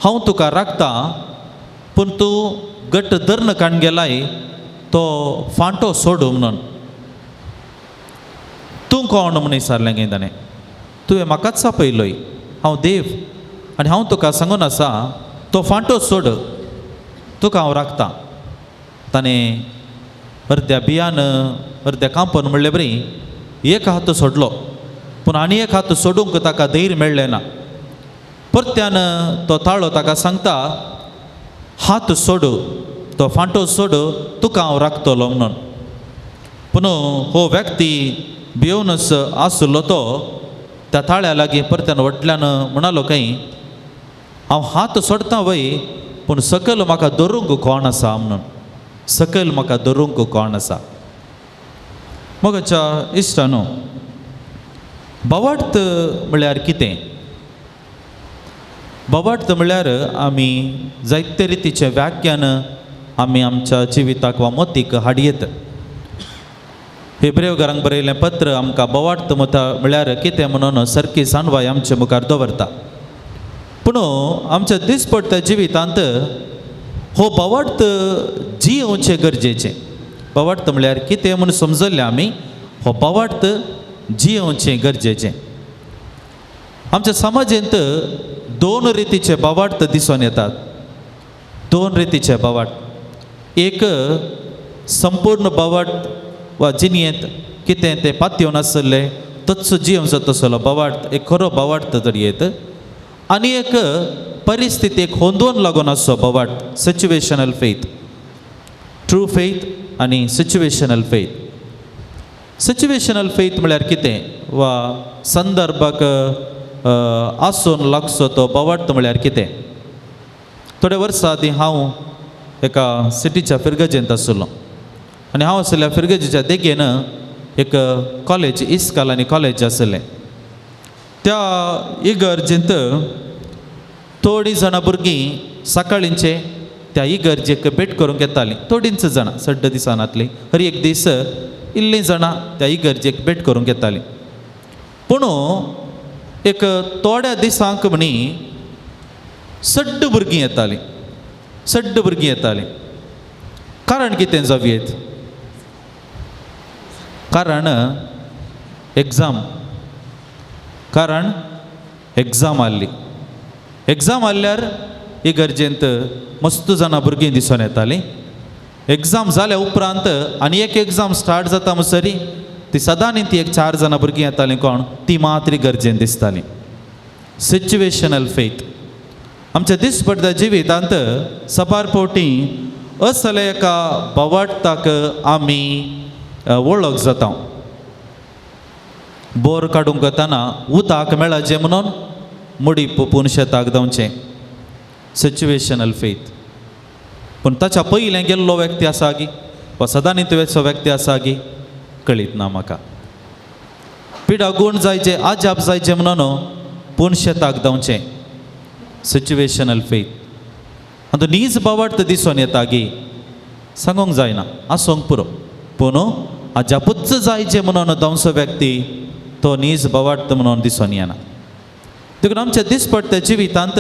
हांव तुका राखता पूण तूं घट्ट धरण काण गेलाय तो फांटो सोडू म्हणून. तूं कोण म्हूण विचारलें गे ताणें, तुवें म्हाकाच आपयलोय, हांव देव आनी हांव तुका सांगून आसा तो फांटो सोड, तुका हांव राखता. ताणें अर्द्या बियान अर्द्या कांपन म्हणले बरी एक हात सोडलो पूण आनी एक हात सोडूंक ताका धैर्य मेळ्ळें ना. परत्यान तो ताळो ताका सांगता, हात सोड, तो फांटो सोड, तुका हांव राखतलो म्हणून. पूण हो व्यक्ती भियोवनच आसलो तो त्या ताळ्या लागीं परत्यान व्हडल्यान म्हणालो काय, हांव हात सोडता वय पूण सकयल म्हाका धरूंक कोण आसा म्हणून, सकयल म्हाका धरूंक कोण आसा. मोगाच्या इश्टानो, भावार्थ म्हळ्यार कितें? भावार्थ म्हळ्यार आमी जायते रितीचें व्याख्यान आमी आमच्या जिविताक वा मतीक हाडयेत. हेब्रेव घरांक बरयलें पत्र आमकां भावार्थ म्हळ्यार कितें म्हणून सारकी जाणवाय आमचे मुखार दवरता. पूण आमच्या दिसपट्ट्या जिवितांत हो भावार्थ जियोवचें गरजेचें. भावार्थ म्हळ्यार कितें म्हूण समजल्लें आमी, हो भावार्थ जियोवचें गरजेचें. आमच्या समाजेंत 2 रितीचे भावार्थ दिसून येतात. 2 रितीचे भावार्थ. एक संपूर्ण भावार्थ वा जिणेंत कितें तें पातयेवन आसलें तोच जियोवचो तसलो भावार्थ, एक खरो भावार्थ तर येत. आनी एक परिस्थितीक होंदोवन लागून आसचो भावार्थ, सिच्युएशनल फेथ, ट्रू फेथ आनी सिच्युएशनल फेथ. सिच्युएशनल फेथ म्हळ्यार कितें वा संदर्भाक आसून लागचो तो भावार्थ म्हळ्यार कितें. थोड्या वर्सां आदीं हांव एका सिटीच्या फिरगजेंत आशिल्लो आनी हांव आशिल्ल्या फिरगजेच्या देगेन एक कॉलेज, इस्काल आनी कॉलेज आशिल्लें. त्या इगर्जेंत थोडीं जाणां भुरगीं सकाळींचे त्या इगर्जेक भेट करूंक येतालीं. थोडींच जाणां, सड्ड दिसनातलीं, हर एक दीस इल्लीं जाणां त्या इगर्जेक भेट करूंक येतालीं. पूण एक थोड्या दिसांक म्हणी सड्ड भुरगीं येतालीं, सड्ड भुरगीं येतालीं. कारण कितें जावयेत? कारण एग्जाम, कारण एग्जाम आहली. एग्जाम आहल्यार इगर्जेंत मस्त जाणां भुरगीं दिसून येतालीं. एग्जाम जाल्या उपरांत आनी एक एग्जाम स्टार्ट जाता म्हणसरी ती सदांनी ती एक 4 जाणां भुरगीं येतालीं, कोण ती मात्र इगर्जेंत दिसतालीं. सिच्युएशनल फेथ आमच्या दिसपट्ट्या जिवितांत सपार फावटी असल्या एका बवाटताक आमी वळख जाता. बोर काडूंक वतना उदक मेळाचें म्हणून मुडी पोपून शेताक धांवचें, सिच्युएशनल फेथ. पूण ताच्या पयलें गेल्लो व्यक्ती आसा गी वा सदांनी तुवेचो व्यक्ती आसा गी कळीत ना म्हाका. पिडा गूण जायचे, आजाप जायचें म्हणून पूण शेताक धांवचें, सिच्युएशनल फेथ. आतां नीज बावाट दिसून येता गी सांगूंक जायना, आसूंक पुरो. पूण आजापूच जायचें म्हणून धांवचो व्यक्ती तो नीज बावाट म्हणून दिसून येना. देखून आमच्या दिसपट्ट्या जिवितांत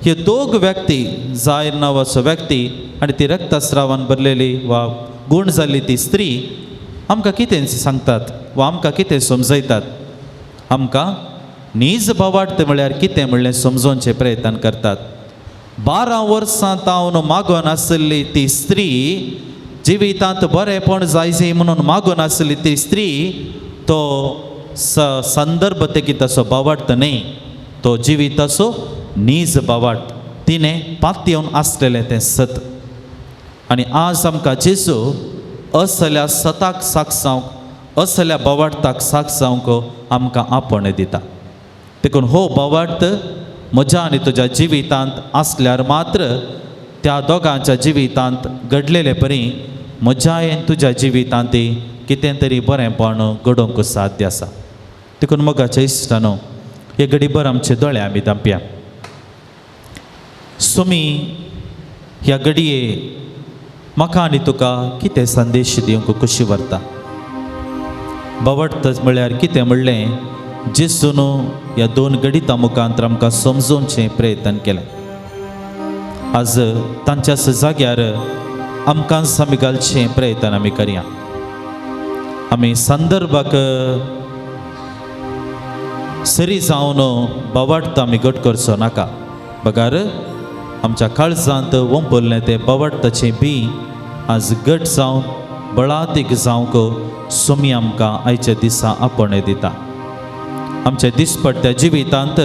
हे दोग व्यक्ती, जायर नांवाचो व्यक्ती आनी ती रक्तस्रावान भरलेली वा गूण जाल्ली ती स्त्री, आमकां कितें सांगतात वा आमकां कितें समजयतात? आमकां नीज बावाट म्हळ्यार कितें म्हणलें समजोवचें प्रयत्न करतात. 12 वर्सां तावन मागून आशिल्ली ती स्त्री, जिवितांत बरेंपण जायचें म्हणून मागून आशिल्ली ती स्त्री, तो संदर्भ तेगी तसो बावाट न्हय, तो जिविताचो नीज बावाट तिणें पातयेवन आसलेलें तें सत. आनी आज आमकां जेजू असल्या सताक साक्ष जावंक, असल्या बावाटताक साक्ष जावंक आमकां आपोवणें दिता. देखून हो बावाट म्हज्या आनी तुज्या जिवितांत आसल्यार मात्र त्या दोगांच्या जिवितांत घडलेले परी म्हज्या आनी तुज्या जिवितांत कितें तरी बरेंपण घडोवंक साध्य आसा. देखून मोगाच्या इश्टानो, हे घडीभर आमचे दोळे आमी धांपया. सुमी ह्या घडये म्हाका आनी तुका कितें संदेश दिवंक खोशी व्हरता? बावडत म्हळ्यार कितें म्हणलें जेजून ह्या 2 घडितां मुखांत आमकां समजोवचें प्रयत्न केलें. आज तांच्या जाग्यार आमकां आमी घालचें प्रयत्न आमी करया. आमी संदर्भाक सरी जावन बावडत आमी घट करचो नाका, बगार आमच्या काळजांत वंपरलें तें बावडताचें बी आज घट जावन बळातीक जावंक सुमी आमकां आयच्या दिसा आपोवणें दिता. आमच्या दिसपट्ट्या जिवितांत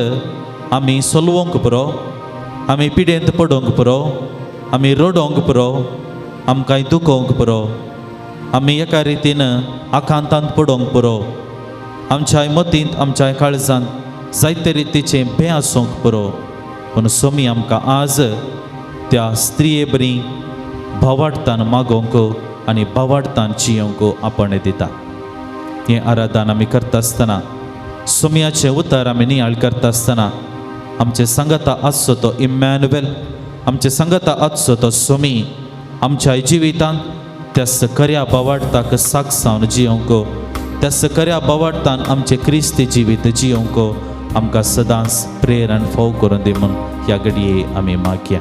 आमी सोलवंक पुरो, आमी पिडेंत पडोवंक पुरो, आमी रडोवंक पुरो, आमकां दुखोवंक पुरो, आमी एका रितीन आकांतांत पडोवंक पुरो, आमच्या मतींत आमच्या काळजांत जायते रितीचें भें आसूंक पुरो. पूण सोमी आमकां आज त्या स्त्रिये बरी भावाडतान मागोवंक आनी भावाडतान जियोवंक आपोवणें दिता. हें आराधन आमी करता आसतना, सोमयाचें उतर आमी नियाळ करता आसतना आमचे सांगाता आसचो तो इमॅन्युएल, आमचे सांगाता आसचो तो सोमी आमच्या जिवितांत त्या खऱ्या भावाडताक साक्ष जावन जियोवंक, त्या खऱ्या भावाडतान आमचें क्रिस्ती जिवीत जियोवंक आमकां सदांच प्रेरण फोव करून दी म्हूण ह्या घडये आमी मागया.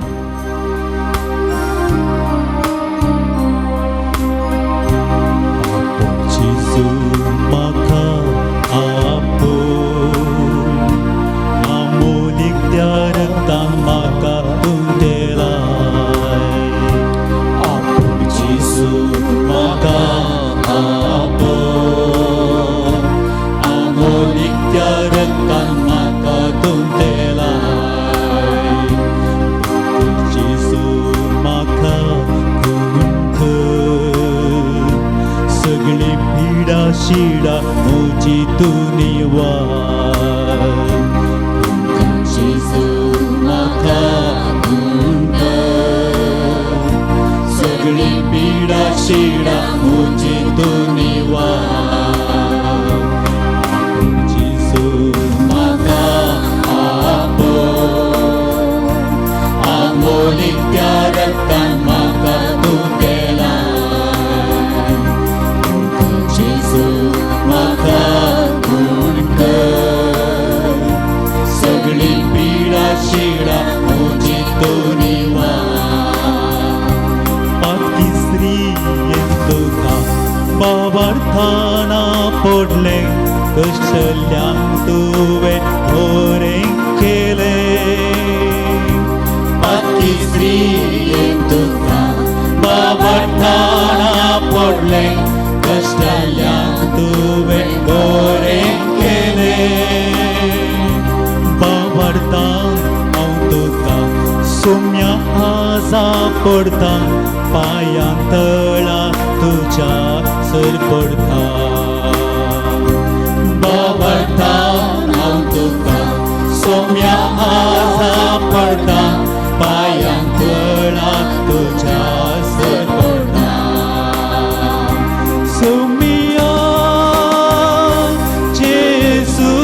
शिडा मुजी तू निवार जेजू म्हाका गुण सगळी पिडा शिडा मुजी तू निवार जेजू. स्त्रियेन तुका बाबार्थाना पडलें कश्टल्यांक तुवें बरें केलें. पातकी स्त्रियेन तुका बाबार्थाना पडलें कश्टल्यांक तुवें बरें केलें. बाबार्थान हांव तुका सोम्या आजा पडता पांयां तळा तुज्या सर पडता. बाबार्थान हांव तुका सोम्या आजा पडता पांयां तळा तुज्या सर पडता. सोम्या जेजू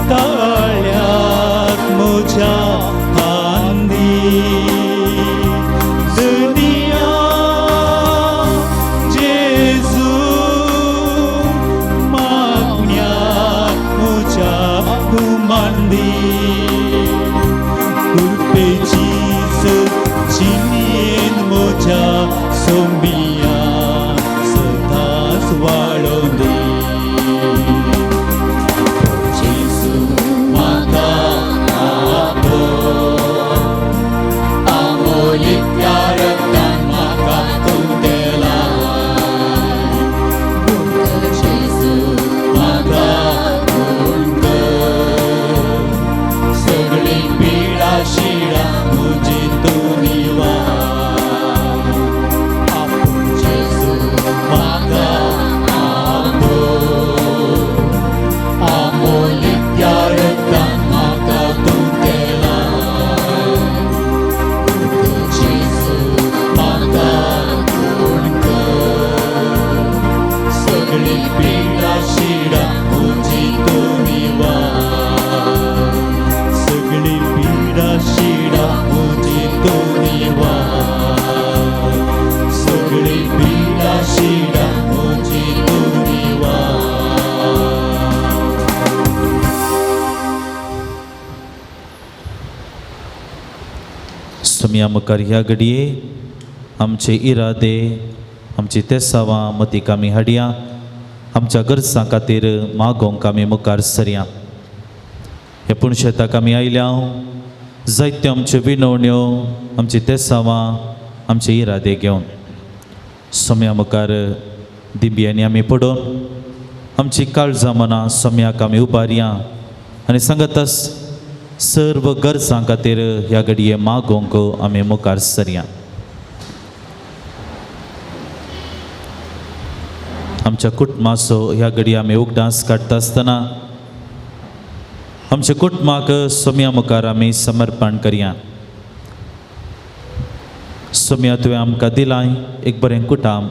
ताळ्याक म्हज्या आंदी दुनिया जेजू मागण्याक म्हज्या गुमांदी कृपेची जिणेन म्हज्या सोम्या सदांच वाळोंदी. जेजू म्हाका आपय आमोलित्या रक्तान म्हाका तूं देलाय. जेजू म्हाका गुण कर सगळी पिडा शिडा म्हजी तूं निवार. आपूण जेजू म्हाका आपय आमोलित्या रक्तान म्हाका तूं देलाय. जेजू म्हाका गुण कर सगळी पिडा शिडा म्हजी तूं निवार. सगळी पिडा शिडा म्हजी तूं निवार. सगळी पिडा शिडा म्हजी तूं निवार. सोम्या मुखार ह्या घडये आमचे इरादे आमची तेसावां मतीक आमी हाडया आमच्या गरजां खातीर मागोवंक आमी मुखार सरया. ह्या पुणशेताक आमी आयल्या जायत्यो आमच्यो विनवण्यो आमची तेसावां आमचे इरादे घेवन सोम्या मुखार दिंब्यांनी आमी पडोवन आमची काळजां मनां सोम्याक आमी उबारया आनी सांगतच सर्व गरजां खातीर ह्या घडये मागोवंक आमी मुखार सरया. आमच्या कुटुंबाचो ह्या घडये आमी उगडास काडटा आसतना आमच्या कुटुंबाक सोम्या मुखार आमी समर्पण करया. सोम्या तुवें आमकां दिलां एक बरें कुटुंब.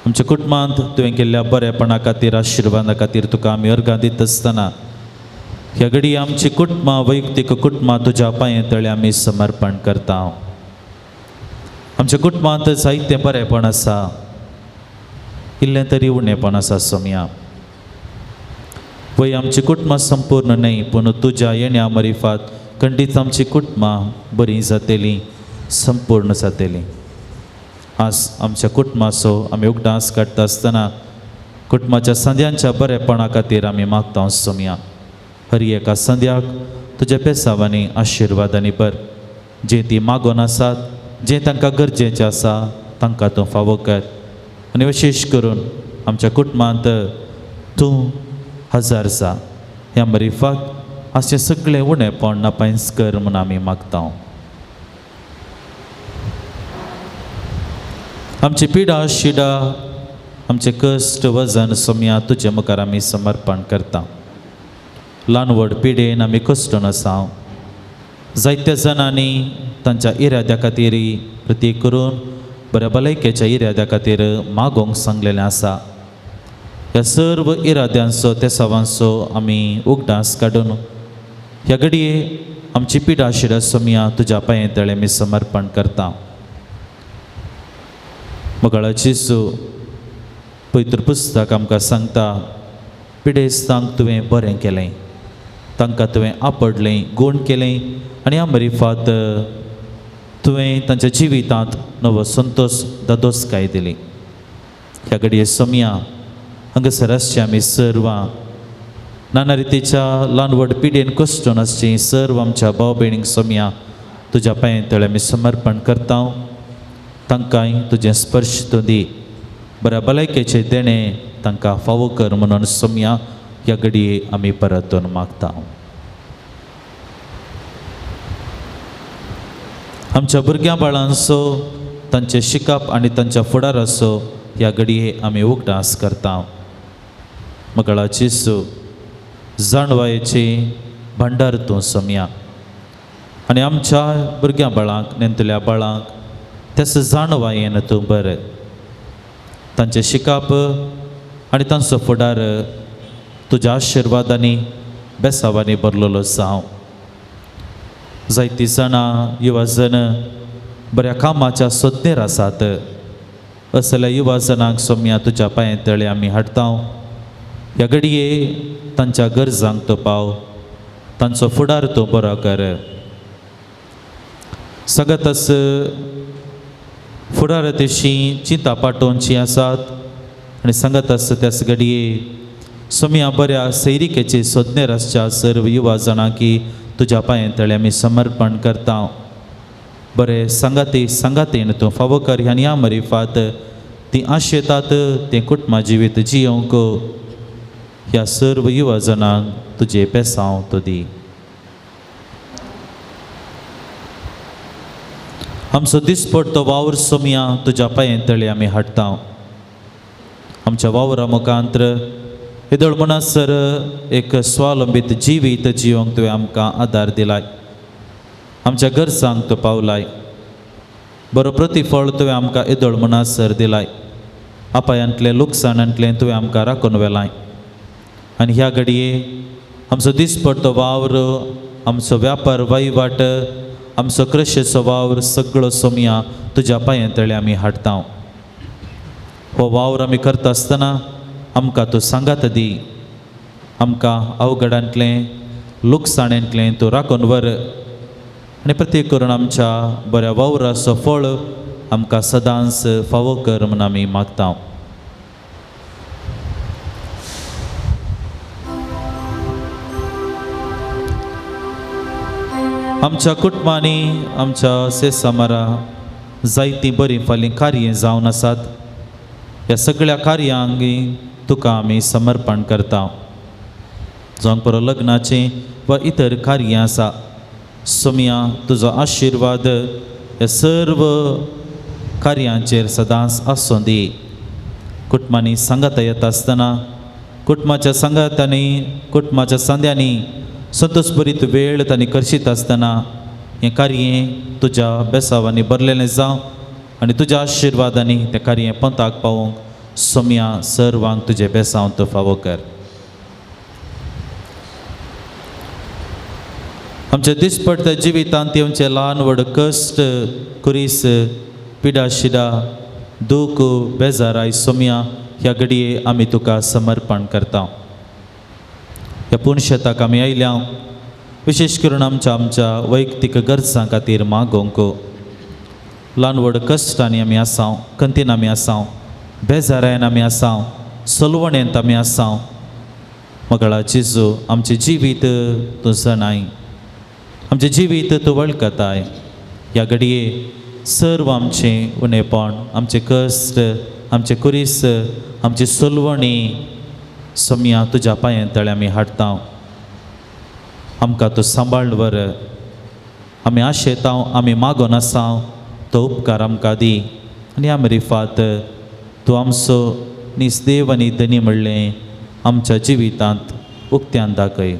आमच्या कुटुंबांत तुवें केल्ल्या बरेपणा खातीर आशिर्वादा खातीर तुका आमी अर्गां दिता आसतना ह्या घडये आमची कुटुंबां वैयक्तीक कुटुंबां तुज्या पांये तळे आमी समर्पण करता. आमच्या कुटुंबांत जायतें बरेंपण आसा इल्लें तरी उणेपण आसा सोम्या. वय आमची कुटुंबां संपूर्ण न्हय पूण तुज्या येण्या मरिफात खंडीत आमची कुटुंबां बरीं जातलीं संपूर्ण जातलीं. आज आमच्या कुटुंबाचो आमी उगडास काडटा आसतना कुटुंबाच्या संद्यांच्या बरेपणा खातीर आमी मागता सोम्या. हर एका संद्याक तुज्या पेसावांनी आशिर्वादांनी भर. जे ती मागोन आसात जें तांकां गरजेचें आसा तांकां तूं फावो कर आनी विशेश करून आमच्या कुटुंबांत तूं हजार जा. ह्या मरिफाक अशें सगळें उणेपण नापायंस कर म्हूण आमी मागता. आमची पिडा शिडा आमचे कश्ट वजन सोम्या तुजे मुखार आमी समर्पण करता. ल्हान व्हड पिडेन आमी कश्टून आसा. जायत्या जाणांनी तांच्या इराद्या खातीर प्रतीक करून बऱ्या भलायकेच्या इराद्या खातीर मागोवंक सांगलेलें आसा. ह्या सर्व इराद्यांचो तेसावांचो आमी उगडास काडून ह्या घडये आमची पिडा शिडा सोम्या तुज्या पांये तळे आमी समर्पण करता. मोगाळाची सु पवित्र पुस्तक आमकां सांगता पिडेस्तांक तुवें बरें केलें तांकां तुवें आपडलें गूण केलें आनी आमरिफात तुवें तांच्या जिवितांत नवो संतोश दादोसकाय दिली. ह्या घडये सोमया हांगासर आसची आमी सर्वां नाना रितीच्या ल्हान व्हड पिडेन कश्टून आसची सर्व आमच्या भाव भयणींक सोमया तुज्या पांये तळे आमी समर्पण करता. तांकांय तुजें स्पर्श तूं दी, बऱ्या भलायकेचें देणें तांकां फावो कर म्हणून सोमया ह्या घडये आमी परतून मागता. आमच्या भुरग्यां बाळांचो तांचें शिकप आनी तांच्या फुडाराचो ह्या घडये आमी उगडास करता. मगळाची सु जाणवायेची भांडार तूं सोमया आनी आमच्या भुरग्यां बाळांक नेंतल्या बाळांक त्याच जाणवायेन तूं बरें तांचें शिकप आनी तांचो फुडार तुज्या आशिर्वादांनी बेसावांनी भरलेलो जावं. जायतीं जाणां युवा जण बऱ्या कामाच्या सोदनेर आसात, असल्या युवा जणांक सोमया तुज्या पांये तळे आमी हाडटा. ह्या घडये तांच्या गरजांक तूं पाव, तांचो फुडार तूं बरो कर. सगळतच फुडारा तशी चिंता पाटोवची आसात आनी सांगत आसा त्याच घडये सोमया बऱ्या सैरिकेचे सोदनेर आसच्या सर्व युवा जाणां की तुज्या पांये तळे आमी समर्पण करता. बरें सांगाती सांगातीन तूं फावो कर ह्या ह्या मरिफात ती आशेतात तें कुटुंबा जिवीत जियोवंक ह्या सर्व युवा जाणांक तुजें पेसांव तूं दी. आमचो दिसपडतो वावर सोमया तुज्या पांये तळे आमी हाडटा. आमच्या वावरा मुखांत्र येदोळ म्हणसर एक स्वावलंबीत जिवीत जिवंक तुवें आमकां आदार दिलाय, आमच्या गरजांक तूं पावलाय, बरो प्रतिफळ तुवें आमकां येदोळ म्हणसर दिलाय, अपायांतलें लुकसाणांतलें तुवें आमकां राखून व्हेलाय. आनी ह्या घडये आमचो दिसपडतो वावर, आमचो व्यापार वहिवाट, आमचो कृशेचो वावर सगळो सोमया तुज्या पांये तळे आमी हाडटा. हो वावर आमी करता आसतना आमकां तूं सांगात दी, आमकां अवघडांतलें लुकसाणेंतलें तूं राखून व्हर आनी प्रत्येक करून आमच्या बऱ्या वावराचो फळ आमकां सदांच फावो कर म्हूण आमी मागता. आमच्या कुटुंबांनी आमच्या सेसामारा जायतीं बरीं फालीं कार्यां जावन आसात. ह्या सगळ्या कार्यांक तुका आमी समर्पण करता. जावं पुरो लग्नाचें वा इतर कार्यां आसा, सोमया तुजो आशिर्वाद ह्या सर्व कार्यांचेर सदांच आसूं दी. कुटुंबांनी सांगाता येता आसतना कुटुंबाच्या सांगातांनी कुटुंबाच्या सांद्यांनी संतोषभरीत वेळ तांणी करशीत आसतना हें कार्य तुज्या बेसावांनी भरलेलें जावं आनी तुज्या आशिर्वादांनी तें कार्य पंथाक पावोवंक सोमया सर्वांक तुजें बेसांव तूं फावो कर. आमच्या दिसपडत्या जिवितांत येवचे ल्हान व्हड कश्ट कुरीस पिडा शिडा दूख बेजाराय सोमया ह्या घडये आमी तुका समर्पण करता. ह्या पुणशेताक आमी आयल्या विशेश करून आमच्या आमच्या वैयक्तीक गरजां खातीर मागोवंक. ल्हान व्हड कश्टांनी आमी आसाव, कंतीन आमी आसाव, बेजारायन आमी आसाव, सलवणेंत आमी आसाव. मगळा जेजू आमचें जिवीत तूं जाणाय, आमचें जिवीत तूं वळखताय. ह्या घडये सर्व आमचें उणेपण, आमचें कश्ट, आमचें कुरीस, आमची सलवणी सोमया तुज्या पांये तळे आमी हाडटा. आमकां तूं सांबाळ व्हर. आमी आशेता, आमी मागोन आसा, तो उपकार आमकां दी आनी आमी रिफात तूं आमचो निसदेव आनी धनी म्हणलें आमच्या जिवितांत उक्त्यान दाखय.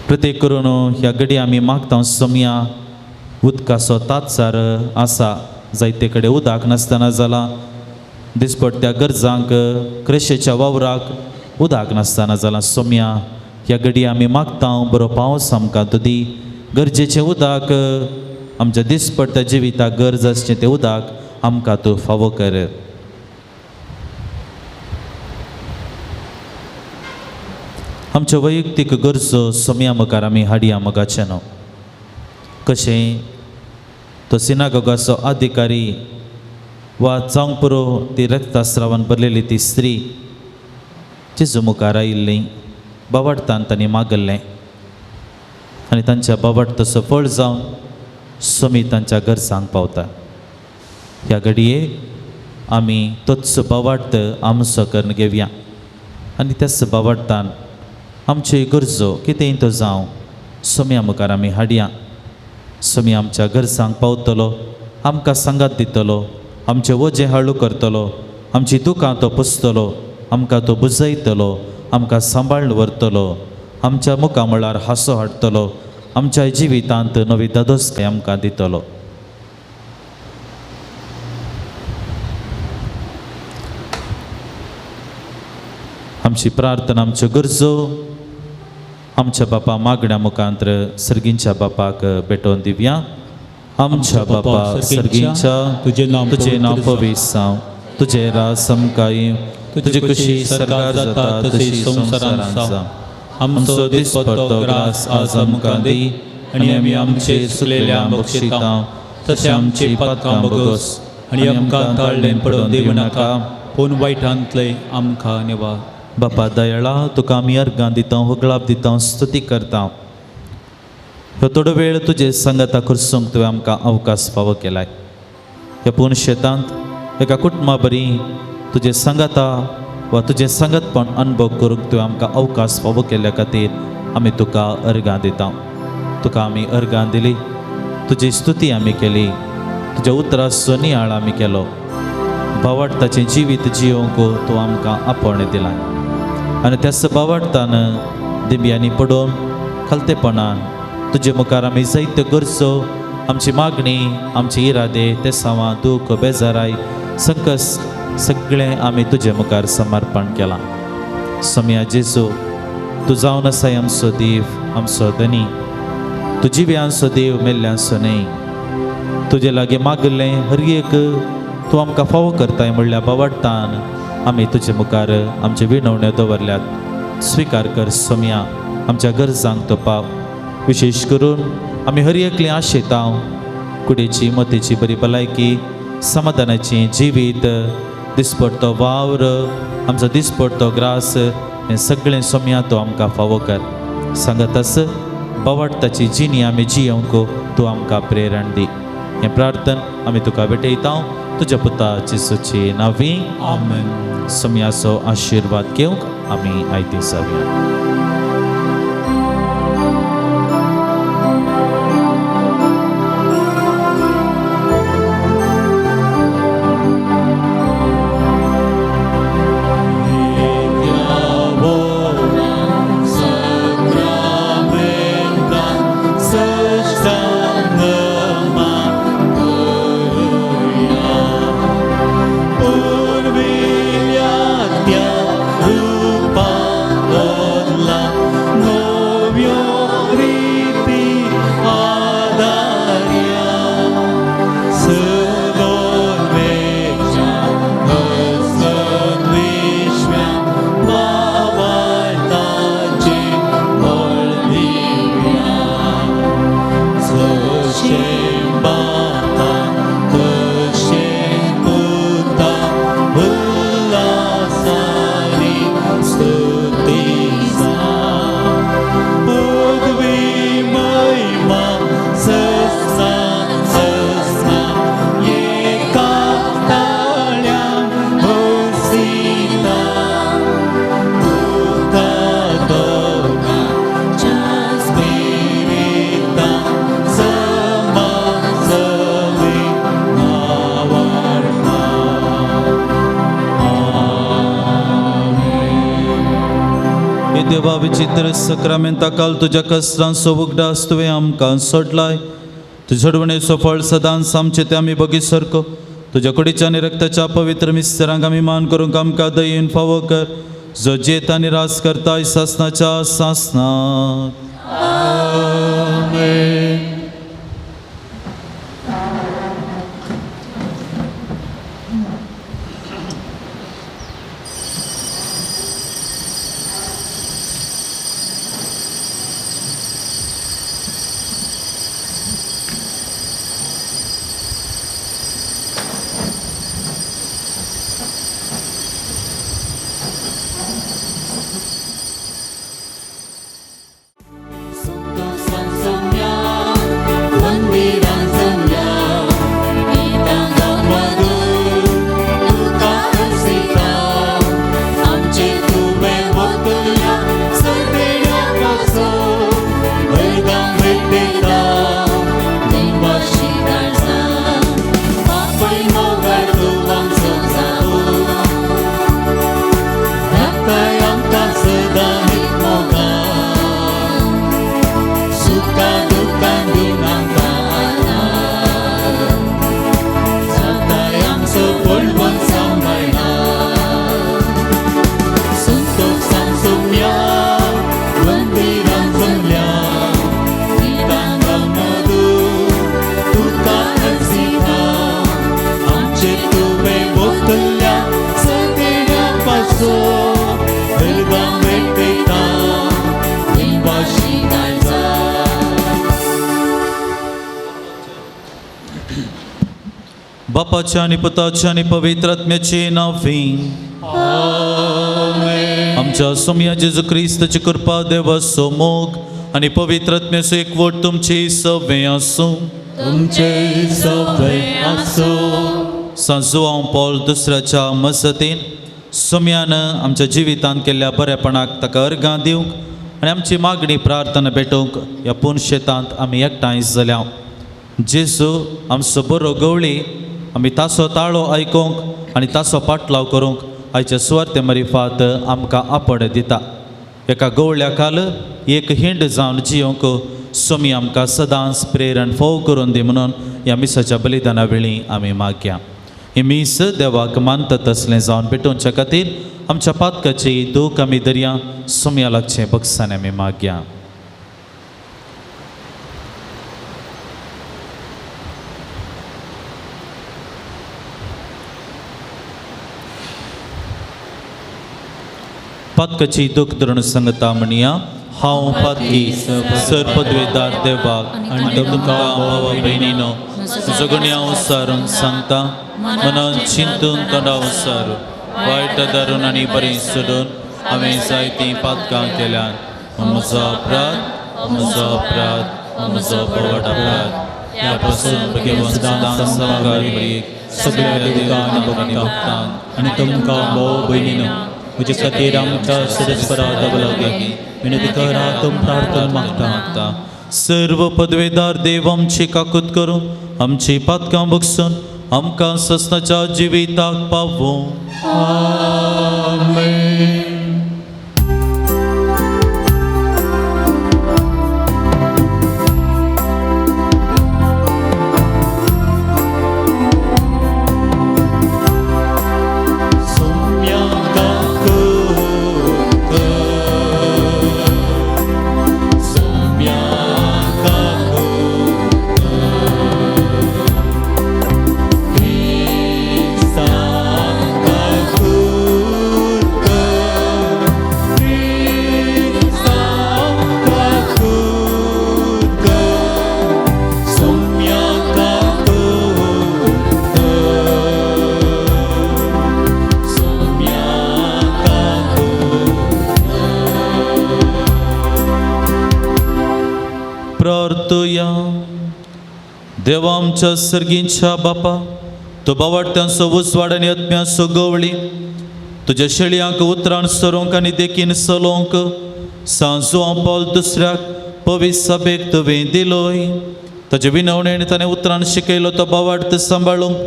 प्रत्येक करून ह्या घडये आमी मागता सोमया उदकाचो तात्सार आसा, जायते कडेन उदक नासतना जालां, दिसपडत्या गरजांक कृशेच्या वावराक उदक नासतना जालां. सोमया ह्या घडये आमी मागता बरो पावस आमकां तूं दी, गरजेचें उदक आमच्या दिसपडत्या जिविताक गरज आसचें तें उदक आमकां तूं फावो कर. आमच्यो वैयक्तीक गरजो सोम्या मुखार आमी हाडया मोगाचें न्हू. कशें तो सिनागोगाचो अधिकारी वा जावंक पुरो ती रक्तस्रावान भरलेली ती स्त्री जेजू मुखार आयिल्ली बावडतान तांणी मागल्लें आनी तांच्या बावडताचो फळ जावन सोमी तांच्या गरजांक पावता. ह्या घडये आमी तोच बावार्थ आमचो करून घेवया आनी त्याच बावार्थान आमच्यो गरजो कितेंय तो जावं सोम्या मुखार आमी हाडया. सोमी आमच्या गरजांक पावतलो, आमकां सांगात दितलो, आमचें वजें हाळू करतलो, आमची दुकां तो पुसतलो, आमकां तो बुजयतलो, आमकां सांबाळून व्हरतलो, आमच्या मुखामळार हांसो हाडटलो, आमच्या जिवितांत नवी दादोसकाय आमकां दितलो. आमची प्रार्थना, आमच्यो गरजो आमच्या बापा मागण्या मुखांत्र सर्गींच्या बापाक भेटोवन दिवया. आमच्या बापा सर्गींच्या, तुजें नांव पवित्र जावं, तुजें राज आमकां येवं, तुजी खुशी सरकार जाता तशी संवसारांत जावं. आमचो दिसपट्टो ग्रास आज आमकां दी आनी आमी आमचे चुकलेल्या बक्षिता तशें आमची पातकां भोगोस आनी आमकां ताळ्ळें पडोवन दिवं नाका, पूण वायटांतलें आमकां निवार. बापा दयाळा, तुका आमी अर्गां दिता, होगळाप दिता, स्तुती करता. ह्यो थोडो वेळ तुजे सांगाता करसूंक तुवें आमकां अवकाश फावो केलाय. ह्या पूर्ण शेतांत एका कुटुंबा बरी तुजे सांगाता वा तुजें सांगातपण अनुभव करूंक तुवें आमकां अवकाश फावो केल्ल्या खातीर आमी तुका अर्गां दिता. तुका आमी अर्गां दिली, तुजी स्तुती आमी केली, तुज्या उतराचो नियाळ आमी केलो. भावार्थाचें जिवीत जियोवंक तूं आमकां आपोवणें दिलां आनी त्याच भावार्थान दिंब्यांनी पडून खालतेपणान तुजे मुखार आमी जायत्यो गरजो, आमची मागणी, आमचे इरादे, तेसांवां, दूख, बेजाराय, संकश्ट सगळें आमी तुजे मुखार समर्पण केलां. सोम्या जेजू, तूं जावन आसाय आमचो देव, आमचो धनी. तूं जिव्यांचो देव, मेल्ल्यांचो न्हय. तुजे लागीं मागलें हर एक तूं आमकां फावो करताय म्हणल्यार बावडटान आमी तुजे मुखार आमचे विनवण्यो दवरल्यात. स्विकार कर सोम्या आमच्या गरजांक तो पाव. विशेश करून आमी हर एकलें आशेता कुडीची मतीची बरी भलायकी, समाधानाची जिवीत, दिसपडतो वावर, आमचो दिसपडतो ग्रास, हें सगळें सोम्या तूं आमकां फावो कर. सांगत बावडताची जिणी आमी जियोवंक तूं आमकां प्रेरण दी. हें प्रार्थन आमी तुका भेटयता तुज्या पुता जेजूचे नांवी. आमेन. सोम्याचो आशिर्वाद घेवंक आमी आयते जावया. देवा विचित्र सक्रामेंता काल तुज्या कश्टांचो उगडास तुवें आमकां सोडलाय. तुज्या सोडवणेचो फळ सदांच आमचें तें आमी बगी सारको. तुज्या कुडीच्या आनी रक्ताच्या पवित्र मिस्तरांक आमी मान करूंक आमकां दयेन फावो कर, जो जेत आनी रास करताय सासनाच्या सासनाक. आमेन. बापाच्या आनी पुताच्या आनी पवित्र आत्म्याचे नांवी आमच्या सोमया जेजू क्रिस्ताची कृपा, देवाचो मोग आनी पवित्र आत्म्याचो एकवट तुमची सवे आसूं. तुमचे सवे आसूं. सांजुआंव पॉल दुसऱ्याच्या मजतीन सोम्यान आमच्या जिवितांत केल्ल्या बरेपणाक ताका अर्गां दिवंक आनी आमची मागणी प्रार्थना भेटोवंक ह्या पुनशेतांत आमी एकठांय जाल्या. जेजू आमचो बरो गवळी आमी ताचो ताळो आयकूंक आनी ताचो पाटलाव करूंक आयच्या सुवार्ते मरिफात आमकां आपड दिता. एका गवळ्या खाल एक हिंड जावन जियोंक सोमी आमकां सदांच प्रेरण फोव करून दी म्हणून ह्या मिसाच्या बलिदाना वेळी आमी मागया. ही मीस देवाक मानता तसलें जावन पेटोवच्या खातीर आमच्या पातकाची दूख आमी दर्या सोमया लागचें बक्षान आमी मागया. पातकाची दूख धरून सांगता म्हणया, हांव पातकी सर पदवेदार देवाक आनी तुमकां भावा भयणीनो जगण्या सारून सांगता, मनान चिंतून तोंडाव सारून वायट धरून आनी बरें सोडून हांवें जायतीं पातकां केल्यान. म्हजो अपराध, म्हजो अपराध, म्हजो व्हड अपराध. ह्या पासून भगवंत सदां सामकार सगळ्या देवतां आनी भक्तांक आनी तुमकां भाव भयणीनो म्हजे खातीर आमच्या सदस्परा देवा लागीं विनंती करा, तुम प्रार्थना मागता. सर्व पदवेदार देव आमची काकूत करूं, आमची पातकां बगसून आमकां सस्नाच्या जिविताक पावूं. आमेन. देवा आमच्या सर्गींच्या बापा, तो बावाट्यांचो उजवाड आनी आत्म्याचो गवळी तुज्या शेळयांक उतरान सरोंक आनी देखीन चलोवंक सांजुआंव पावल दुसऱ्याक पवित्र सभेक तुवें दिलोय. ताजे विनवणेन ताणें उतरान शिकयलो तो बावार्थ सांबाळूंक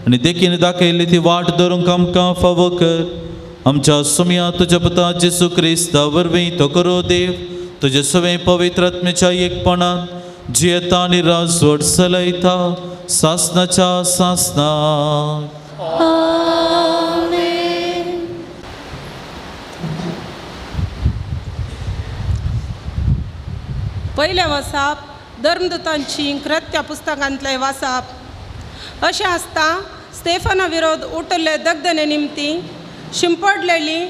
आनी देखीन दाखयली ती वाट धरूंक आमकां फावो कर. आमच्या सुमया तुज्या पुता जेजू क्रिस्ता वरवीं तो करो देव तुजे सवें पवित्र आत्म्याच्या एकपणान जियेता आनी राजवट चलयता सासनाच्या सासनाक. पयलें वसाप धर्मदूतांची कृत्या पुस्तकांतलें वासाप. अशें आसता स्टेफना विरोध उठल्ले दगदने निमती शिंपडलेली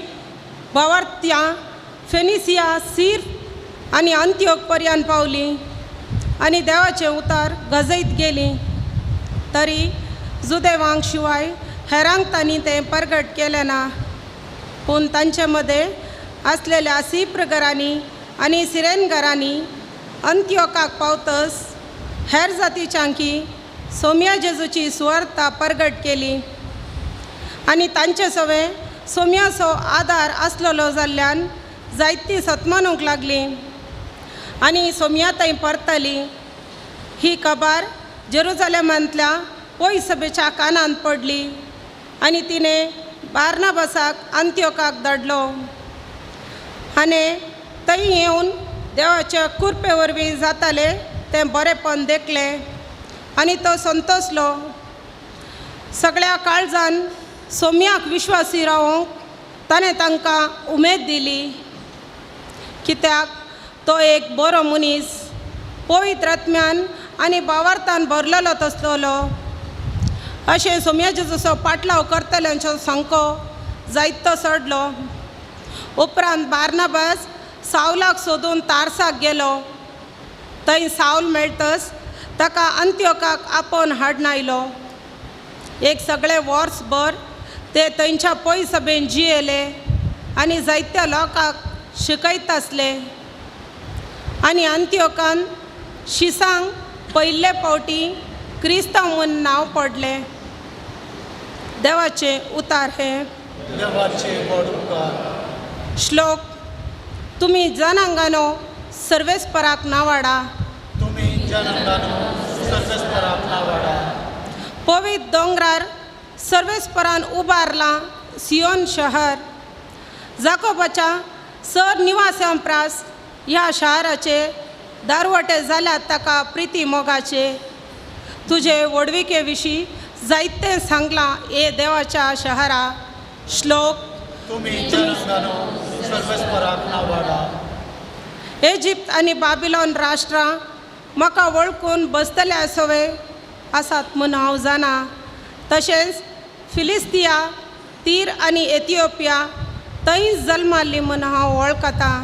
भावार्त्या फेनिसिया सीर आनी अंत्योक पर्यान पावली आनी देवाचें उतार गजयत गेली. तरी जुदेवांक शिवाय हेरांक तांणी तें परगट केलें ना, पूण तांचे मदें आसलेल्या सिप्र घरांनी आनी सिरेन घरांनी अंत्योकाक पावतस हेर जातीच्यांकी सोम्या जेजूची सुवार्ता परगट केली आनी तांचे सवें सोम्याचो आदार आसलेलो जाल्ल्यान जायतीं सतमानूंक लागलीं आनी सोम्या थंय परतली. ही खबर जेरुजालेमांतल्या पयस सभेच्या कानांत पडली आनी तिणें बार्नाबासाक अंत्योकाक धाडलो. आनी थंय येवन देवाच्या कुरपे वरवीं जाताले तें बरेंपण देखलें आनी तो संतोसलो. सगळ्या काळजान सोम्याक विश्वासी रावोंक ताणें तांकां उमेद दिली, कित्याक तो एक बरो मनीस पवित्र आत्म्यान आनी भावार्थान भरलेलो तसलेलो. अशें सोम्याचो जसो पाटलाव करतल्यांचो सांको जायतो चडलो. उपरांत बार्नाबास सावलाक सोदून तारसाक गेलो. थंय सावल मेळटस ताका अंत्योकाक आपोवन हाडून आयलो. एक सगळे वर्सभर ते थंयच्या पय सभेन जियेले आनी जायत्या लोकांक शिकयत आसले. आनी अंत्योकान शिसांक पयले फावटी क्रिस्तांव म्हूण नांव पडलें. देवाचें उतार हें. श्लोक. तुमी जनांगानो सर्वेस्पराक नावाडा. पवित्र दोंगरार सर्वेस्परान उबारलां सियोन शहर. जाकोबाच्या सर निवास्यां प्रास ह्या शाराचे दारवटे जाल्यात ताका प्रिती मोगाचे. तुजे व्हडविके विशीं जायतें सांगलां हे देवाच्या शहरा. श्लोक. इजिप्त आनी बाबिलोन राष्ट्रां म्हाका वळखून बसतले आसवे आसात म्हूण हांव जाणा. तशेंच फिलिस्तिया तीर आनी एथिओपिया थंय जल्माल्ली म्हूण हांव वळखतां.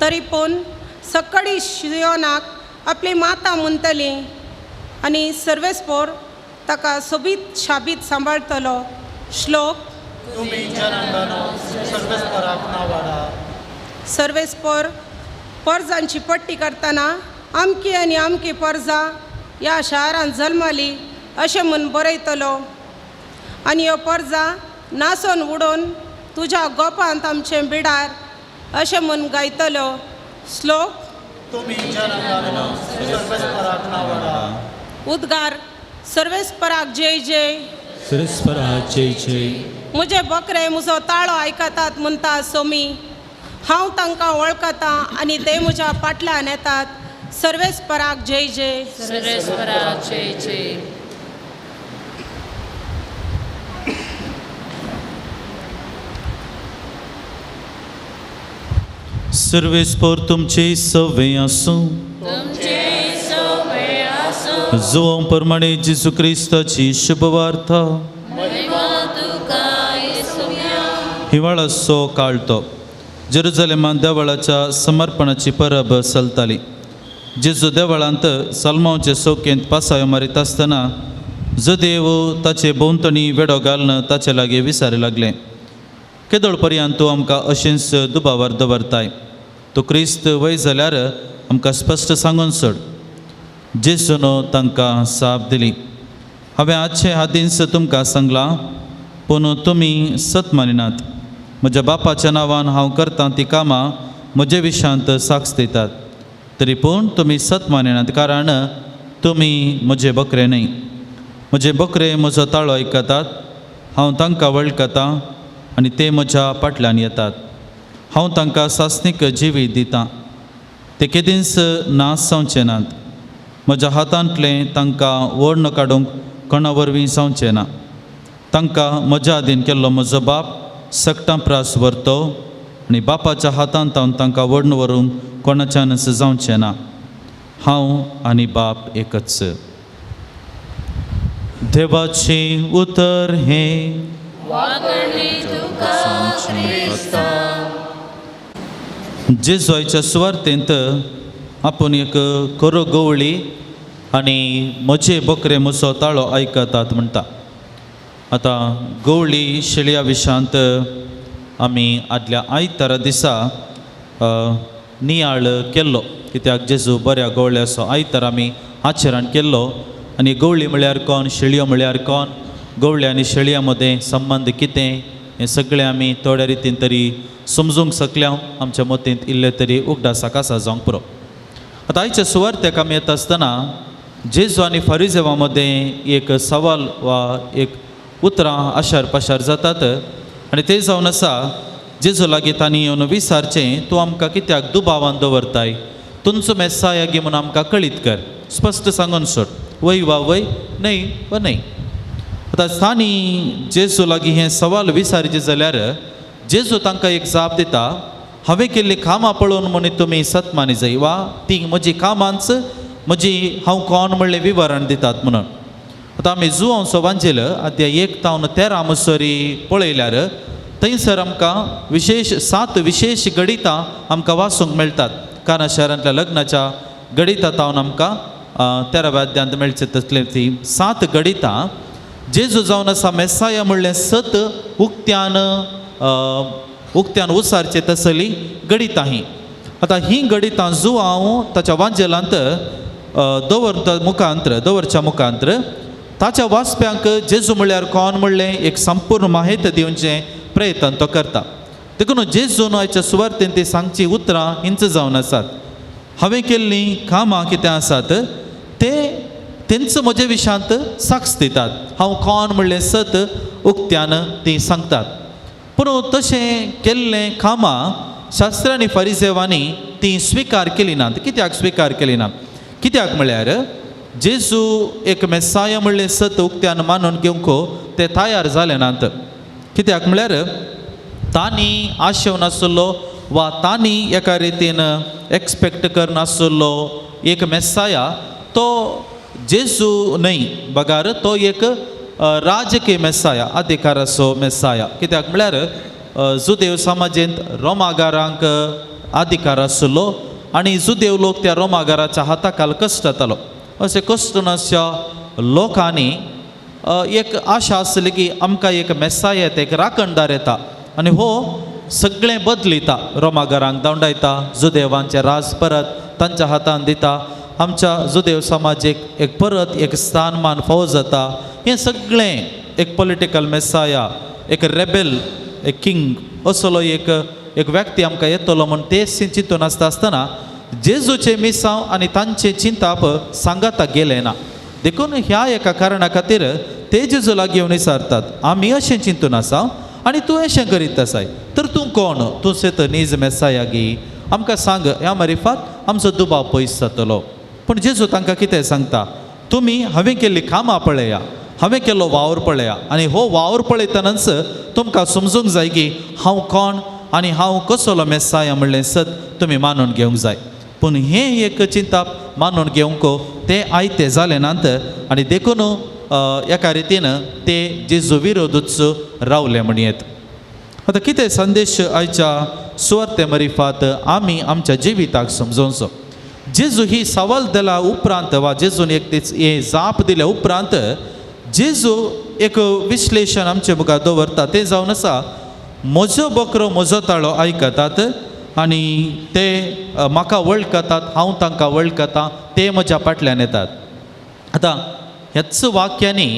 तरी पूण सकळी शियोनाक आपली माता म्हणटली आनी सर्वेस्पोर ताका सोबीत शाबीत सांबाळटलो. श्लोक. सर्वेस्पोर परजांची पट्टी करतना आमकी आनी आमकी परजा ह्या शारांत जल्मली अशें म्हूण बरयतलो. आनी ह्यो परजा नासोन उडोवन तुज्या गोपांत आमचें बिडार अशें म्हूण गायतलो. श्लोक. उद्गार. सर्वेस्पराक जय जय. सर्वेस्पराक जय जय. म्हजे बकरे म्हजो ताळो आयकतात म्हणटा सोमी. हांव तांकां वळखतां आनी ते म्हज्या फाटल्यान येतात. सर्वेस्पराक जय जय. सर्वेस्पराक जय जय. सर्वेस्पर तुमचे सवे आसूं. जुवां प्रमाणे जेजू क्रिस्ताची शुभवार्ता. हिवाळाचो काळ तो जेरुजलेमान देवळाच्या समर्पणाची परब चलताली. जेजू देवळांत सलमावचे चौकेंत पासायो मारीत आसतना जुदेव ताचे भोंवतणी वेडो घालून ताचे लागीं विचारी लागले, केदोळ पर्यंत तूं आमकां अशेंच दुबावार दवरताय? तूं क्रिस्त वय जाल्यार आमकां स्पश्ट सांगून सोड. जेजून तांकां साप दिली, हांवें आजचे हादींच तुमकां सांगलां, पूण तुमी सत मानिनात. म्हज्या बापाच्या नांवान हांव करतां ती कामां म्हजे विशांत साक्ष दितात, तरी पूण तुमी सत मानिनात, कारण तुमी म्हजे बकरे न्हय. म्हजे बकरे म्हजो ताळो आयकतात, हांव तांकां वळखतां आनी ते म्हज्या फाटल्यान येतात. हांव तांकां सासणीक जिवीत दितां, ते केदींच नाश जावचे नात. म्हज्या हातांतलें तांकां ओडण काडूंक कोणा वरवीं जावचें ना. तांकां म्हज्या आदीन केल्लो म्हजो बाप सगटां प्रास व्हरतो आनी बापाच्या हातांत हांव तांकां व्हडन व्हरूंक कोणाच्यान जावचें ना. हांव आनी बाप एकच. देवाचें उतर हें. जेजूच्या सुवार्तेंत आपूण एक खरो गवळी आनी म्हजे बकरे म्हजो ताळो आयकतात म्हणटा. आतां गवळी शेळया विशांत आमी आदल्या आयतारा दिसा नियाळ केल्लो, कित्याक जेजू बऱ्या गवळ्याचो आयतार आमी आचरण केल्लो. आनी गवळी म्हळ्यार कोण, शेळयो म्हळ्यार कोण, गवळी आनी शेळया मदें संबंद कितें हें सगळें आमी थोड्या रितीन तरी समजूंक शकल्या. आमच्या मतींत इल्लें तरी उगडासाक आसा जावंक पुरो. आतां आयच्या सुवार्तेक आमी येता आसतना जेजू आनी फारिजेवा मदें एक सवाल वा एक उतरां आशार पाशार जातात आनी तें जावन आसा, जेजू लागीं तांणी येवन विचारचें, तूं आमकां कित्याक दुबावान दवरताय? तुमचो मेस्साया गी म्हूण आमकां कळीत कर, स्पश्ट सांगून सोड, वय वा वय, न्हय वा न्हय. आतां तांणी जेजू लागीं हें सवाल विचारचें जाल्यार जेजू तांकां एक जाप दिता, हांवें केल्लीं कामां पळोवन म्हूण तुमी सतमानी जाय वा ती म्हजी कामांच म्हजी हांव कोण म्हणलें विवरण दितात म्हणून. आतां आमी जुवांचो वांजेल आतां 1 तावन 13 मुसरी पळयल्यार थंयसर आमकां विशेश 7 विशेश गणितां आमकां वाचूंक मेळटात. काना शहरांतल्या लग्नाच्या गणितां तावन आमकां 13व्या अध्यायांत मेळचे तसले ती 7 गणितां. जेजू जावन आसा मेसाया म्हणलें सत उक्त्यान उक्त्यान उसारचे तसली गणितां हीं. आतां हीं गणितां जुआंव ताच्या वांजेलांत दवर मुखांत्र दवरच्या मुखांत्र ताच्या वाचप्यांक जेजू म्हणल्यार कोण म्हणलें एक संपूर्ण माहिती दिवचें प्रयत्न तो करता. देखून जेजून आयच्या सुवार्तेन ती सांगची उतरां हिंच जावन आसात. हांवें केल्लीं कामां कितें आसात ते तेंच म्हजे विशांत साक्ष दितात, हांव कोण म्हणलें सत उक्त्यान ती सांगतात. पूण तशें केल्लें कामां शास्त्रांनी फारिजेवांनी ती स्विकार केली नात. कित्याक स्विकार केली ना? कित्याक म्हळ्यार जेजू एक मेसाया म्हणलें सत उक्त्यान मानून घेवंक ते तयार जाले नात. कित्याक म्हळ्यार तांणी आशेवन आसलो वा तांणी एका रितीन एक्सपेक्ट करनासलो एक मेसाया तो जेजू न्हय बगार तो एक राजकीय मेसाया, अधिकाराचो मेसाया. कित्याक म्हळ्यार जुदेव समाजेंत रोमागारांक अधिकार आसलो आनी जुदेव लोक त्या रोमागाराच्या हाताखाल कश्ट जातालो. अशें कश्ट नासच्या लोकांनी एक आशा आसली की आमकां एक मेसाया येता, एक राखणदार येता आनी हो सगळें बदलिता, रोमागारांक धांवडायता, जुदेवांचें राज परत तांच्या हातान दिता, आमच्या जुदेव समाजेक एक परत एक स्थानमान फावो जाता. हें सगळें एक पॉलिटिकल मेसाया, एक रेबेल, एक किंग असलो एक एक व्यक्ती आमकां येतलो म्हूण ते चिंतून आसता आसतना जेजूचें मिसांव आनी तांचें चिंताप सांगाता गेलें ना. देखून ह्या एका कारणा खातीर ते जेजू लागीं येवन विचारतात, आमी अशें चिंतून आसा आनी तूं अशें करीत आसाय, तर तूं कोण? तूं सेत नीज मेसाया गी? आमकां सांग, ह्या मारिफात आमचो दुबाव पयस जातलो. पूण जेजू तांकां कितें सांगता? तुमी हांवें केल्ली कामां पळया, हांवें केल्लो वावर पळया आनी हो वावर पळयतनाच तुमकां समजूंक जाय की हांव कोण आनी हांव कसलो मेसाया म्हणलें सत तुमी मानून घेवंक जाय. पूण हें एक चिंताप मानून घेवंक ते आयते जाले नात आनी देखून एका रितीन ते जेजू विरोधूच रावले म्हणयेत. आतां कितें संदेश आयच्या सुवार्ते मरिफात आमी आमच्या जिविताक समजोवचो. जेजू ही सवाल दिल्या उपरांत वा जेजून एक हे जाप दिल्या उपरांत जेजू एक विश्लेशण आमचे मुखार दवरता तें जावन आसा, म्हजो बकरो म्हजो ताळो आयकतात आनी ते म्हाका वळखतात, हांव तांकां वळखतां, ते म्हज्या फाटल्यान येतात. आतां ह्याच वाक्यांनी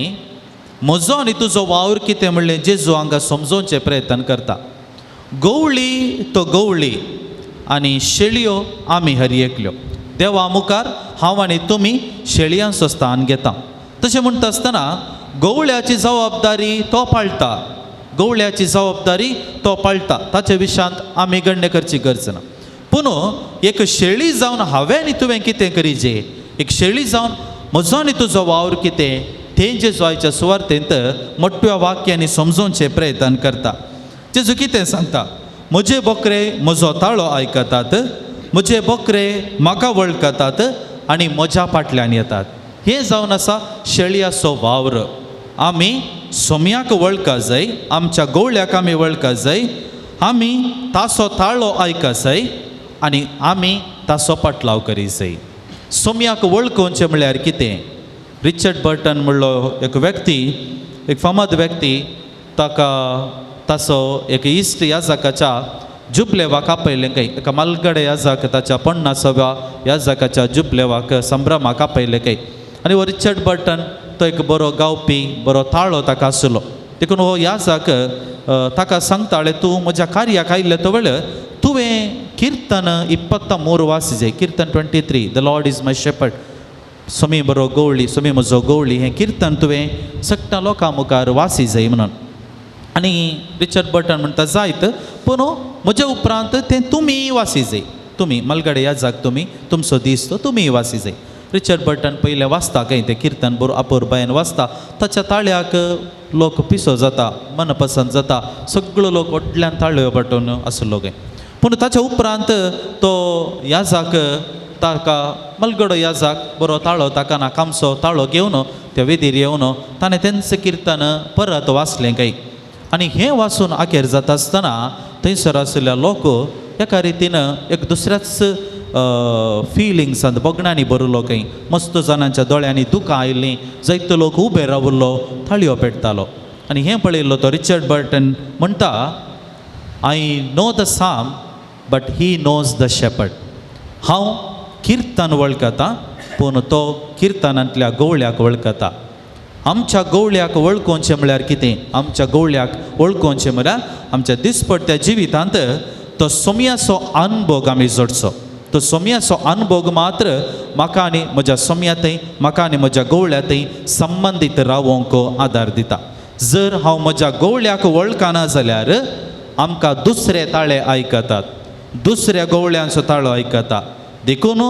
म्हजो आनी तुजो वावर कितें म्हणलें जेजू हांगा समजोवचें प्रयत्न करता. गवळी तो गवळी आनी शेळयो आमी हर एकल्यो. देवा मुखार हांव आनी तुमी शेळयांचो स्थान घेता. तशें म्हणटा आसतना गवळ्याची जबाबदारी तो पाळटा, गवळ्याची जबाबदारी तो पाळटा, ताचे विशयांत आमी गण्य करची गरज ना. पूण एक शेळी जावन हांवें आनी तुवें कितें करीजे, एक शेळी जावन म्हजो आनी तुजो वावर कितें तें जेजू आयच्या सुवार्तेंत मोठ्या वाक्यांनी समजोवचें प्रयत्न करता. जेजू कितें सांगता? म्हजे बकरे म्हजो ताळो आयकतात, म्हजे बकरे म्हाका वळखतात आनी म्हज्या फाटल्यान येतात. हें जावन आसा शेळयाचो वावर. आमी सोम्याक वळखा जाय, आमच्या गवळ्याक आमी वळखा जाय, आमी ताचो ताळो आयका जाय आनी आमी ताचो पाटलाव करी जाय. सोम्याक वळखोवचें म्हळ्यार कितें? रिचर्ड बर्टन म्हणलो एक व्यक्ती, एक फामाद व्यक्ती, ताका ताचो एक इश्ट याजकाच्या जुबलेवाक आपयलें खंय, एका मालगडे याजक ताच्या 50व्या याजकाच्या जुबलेवाक संभ्रमाक आपयलें खंय. आनी हो रिचर्ड बर्टन तो एक बरो गावपी, बरो ताळो ताका आसलो. देखून हो याजक ताका सांगताले, तूं म्हज्या कार्याक आयिल्ले तो वेळ तुवें किर्तन 23 वाचजे, Kirtan 23, the Lord is my shepherd, Swami बरो गवळी, सोमी म्हजो गवळी, हें किर्तन तुवें सगळ्या लोकां मुखार वाची जाय म्हणून. आनी रिचर्ड बर्टन म्हणटा जायत, पूण म्हज्या उपरांत तें तुमी वाची जाय, तुमी मलगडे याजाक तुमी तुमचो दीस तो तुमी वाची जाय. रिचर्ड बर्टन पयलें वाचता खंय तें किर्तन बरो अपुरबायेन वाचता, ताच्या ताळ्याक लोक पिसो जाता, मनपसंत जाता, सगळो लोक व्हडल्यान ताळयो पटोवन आसलो खंय. पूण ताच्या उपरांत तो याजाक ताका मलगडो याजाक बरो ताळो ताका ना कामसो ताळो घेवन त्या वेदीर येवन ताणें तेंच किर्तन परत वाचलें खंय. आनी हें वाचून अखेर जाता आसतना थंयसर आशिल्ल्या लोक एका रितीन एक दुसऱ्याच फिलिंग्सांत भगणांनी भरलो खंय. मस्त जाणांच्या दोळ्यांनी दुकां आयलीं, जायतो लोक उबे रावल्लो, थाळयो पेटतालो. आनी हें पळयल्लो तो रिचर्ड बर्टन म्हणटा, I know the psalm but he knows the shepherd. हांव किर्तन वळखता पूण तो किर्तनांतल्या गवळ्याक वळखता. आमच्या गवळ्याक वळखोवचें म्हळ्यार कितें? आमच्या गवळ्याक वळखोवचें म्हळ्यार आमच्या दिसपट्ट्या जिवितांत तो सोम्याचो अनभोग आमी जोडचो. तो सोम्याचो अनभोग मात्र म्हाका आनी म्हज्या सोम्या थंय, म्हाका आनी म्हज्या गवळ्या थंय संबंदीत रावोंक आदार दिता. जर हांव म्हज्या गवळ्याक वळखना जाल्यार आमकां दुसरे ताळे आयकतात, दुसऱ्या गवळ्यांचो ताळो आयकता. देखून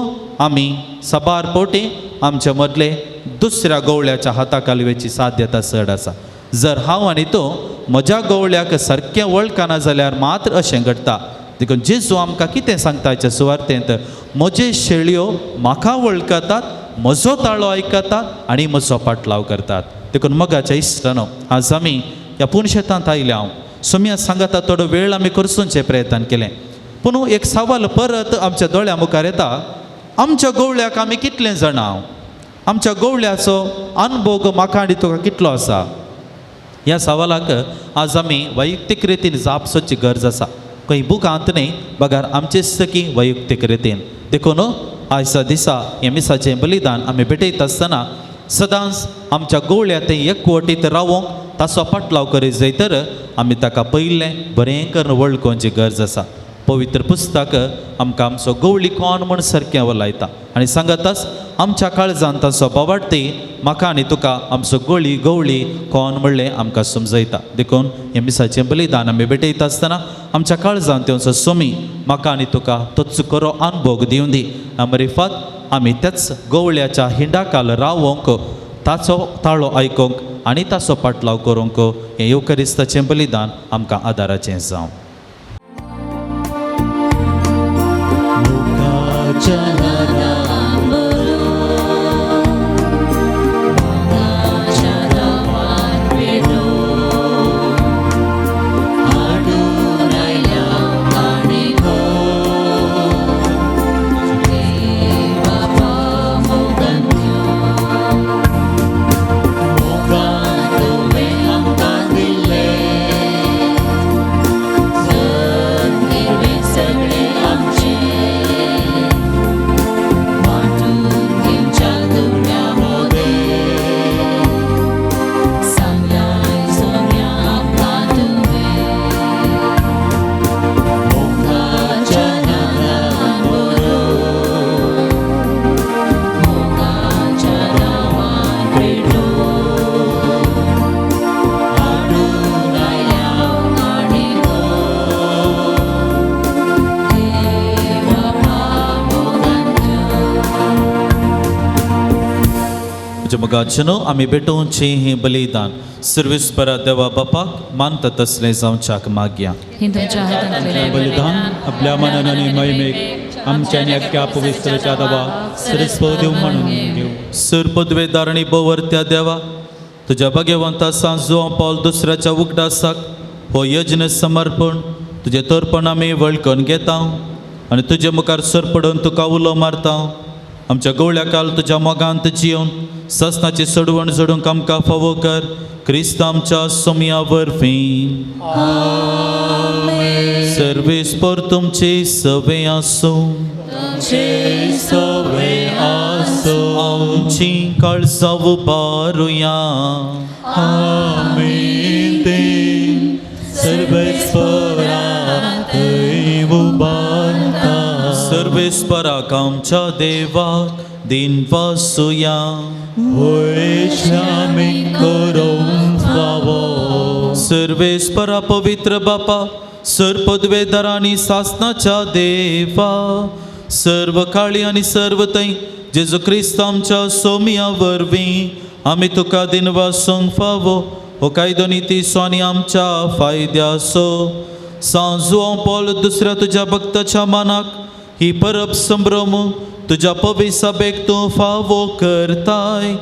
आमी साबार पोटी आमचे मदले दुसऱ्या गवळ्याच्या हाता कालवेची साध्यता चड आसा. जर हांव आनी तो म्हज्या गवळ्याक सारकें वळखना जाल्यार मात्र अशें घडटा. देखून जेजू आमकां कितें सांगता हाच्या सुवार्तेंत, म्हजे शेळयो म्हाका वळखतात, म्हजो ताळो आयकतात आनी म्हजो पाटलाव करतात. देखून मोगाच्या इश्टानो, आज आमी ह्या पुनशेतांत आयल्या. हांव सोम्या सांगाता थोडो वेळ आमी करसूंचें प्रयत्न केलें, पूण एक सवाल परत आमच्या दोळ्या मुखार येता, आमच्या गवळ्याक आमी कितलें जाणां? आमच्या गवळ्याचो अनभोग म्हाका आनी तुका कितलो आसा? ह्या सवालाक आज आमी वैयक्तीक रितीन जाप सोदची गरज आसा. खंय बुकांत न्हय, बगर आमचे सखी वैयक्तीक रितीन. देखून आयच्या दिसा हें मिसाचें बलिदान आमी भेटयता आसतना सदांच आमच्या गवळ्या थंय एकवटीत रावोंक ताचो पाटलाव करीत जाय तर आमी ताका पयलें बरें करून वळखोवची गरज आसा. पवित्र पुस्तक आमकां आमचो गवळी कोण म्हण सारकें वलायता आनी सांगताच आमच्या काळजान ताचो बावाडटी म्हाका आनी तुका आमचो गळी गवळी कोण म्हणलें आमकां समजयता. देखून हें मिसाचें बलिदान आमी भेटयता आसतना आमच्या काळजान तेंचो सोमी म्हाका आनी तुका तोच खरो अनभोग दिवन दी. मरिफात आमी त्याच गवळ्याच्या हिंडाकाल रावोंक, ताचो ताळो आयकोंक आनी ताचो पाटलाव करूंक हें येवकरिस्ताचें बलिदान आमकां आदाराचें जावं. मगाचनो आमी भेटोवचें हें बलिदान सर्वेस्परा देवा बापाक मानता तसलें जावच्याक मागया. बलिदान आपल्या मनान आनी महिमेक आमच्या आनी अख्ख्या पवित्रच्या देवा सरस्व देव म्हणून घेऊ. सर पदवेदार आनी बवर्त्या देवा, तुज्या भाग्यवंता सांजो पावल दुसऱ्याच्या उगडासाक हो यज्ञ समर्पण तुजें तर्पण आमी वळखून घेता आनी तुजे मुखार सर पडून तुका उलो मारता. आमच्या गवळ्या काल तुज्या मोगांत जिवन ससनाची सडवण जोडूंक आमकां फावो कर, क्रिस्त आमच्या सोम्या वरवीं. सर्वेस्पर तुमचे सवे आसूं, आमची काळजां उबारुया. सर्वेस्पराक आमच्या देवाक दिन वासुया. सर्वेस्परा पवित्र बापा, सर पदवेदार आनी सासनाच्या देवा, सर्व काळी आनी सर्व थंय जेजू क्रिस्त आमच्या सोम्या वरवीं आमी तुका दिन वासूंक फावो. हो कायदो नितीचो आनी आमच्या फायद्याचो. सांजो पॉल दुसऱ्या तुज्या भक्ताच्या मानाक ही परब संभ्रम तुज्या पविसाबेक तूं फावो करताय.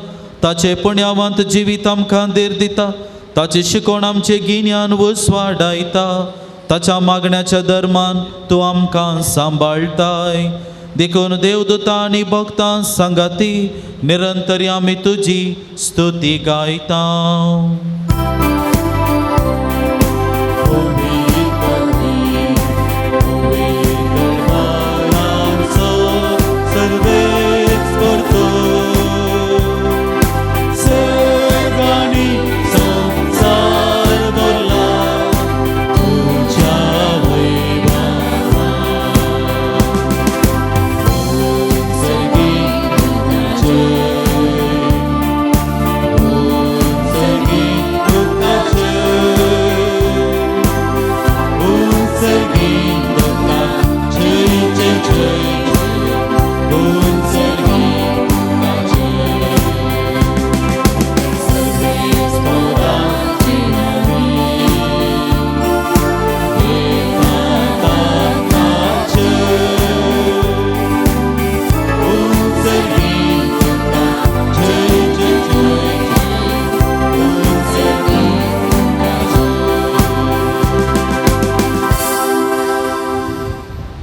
ताचे पुण्यावांत जिवीत आमकां धीर दिता, ताची शिकवण आमचें गिन्यान वसवाडायता. ताच्या मागण्याच्या धर्मान तूं आमकां सांबाळटाय. देखून देवदूतां आनी भक्तां सांगाती निरंतर आमी तुजी स्तुती गायता.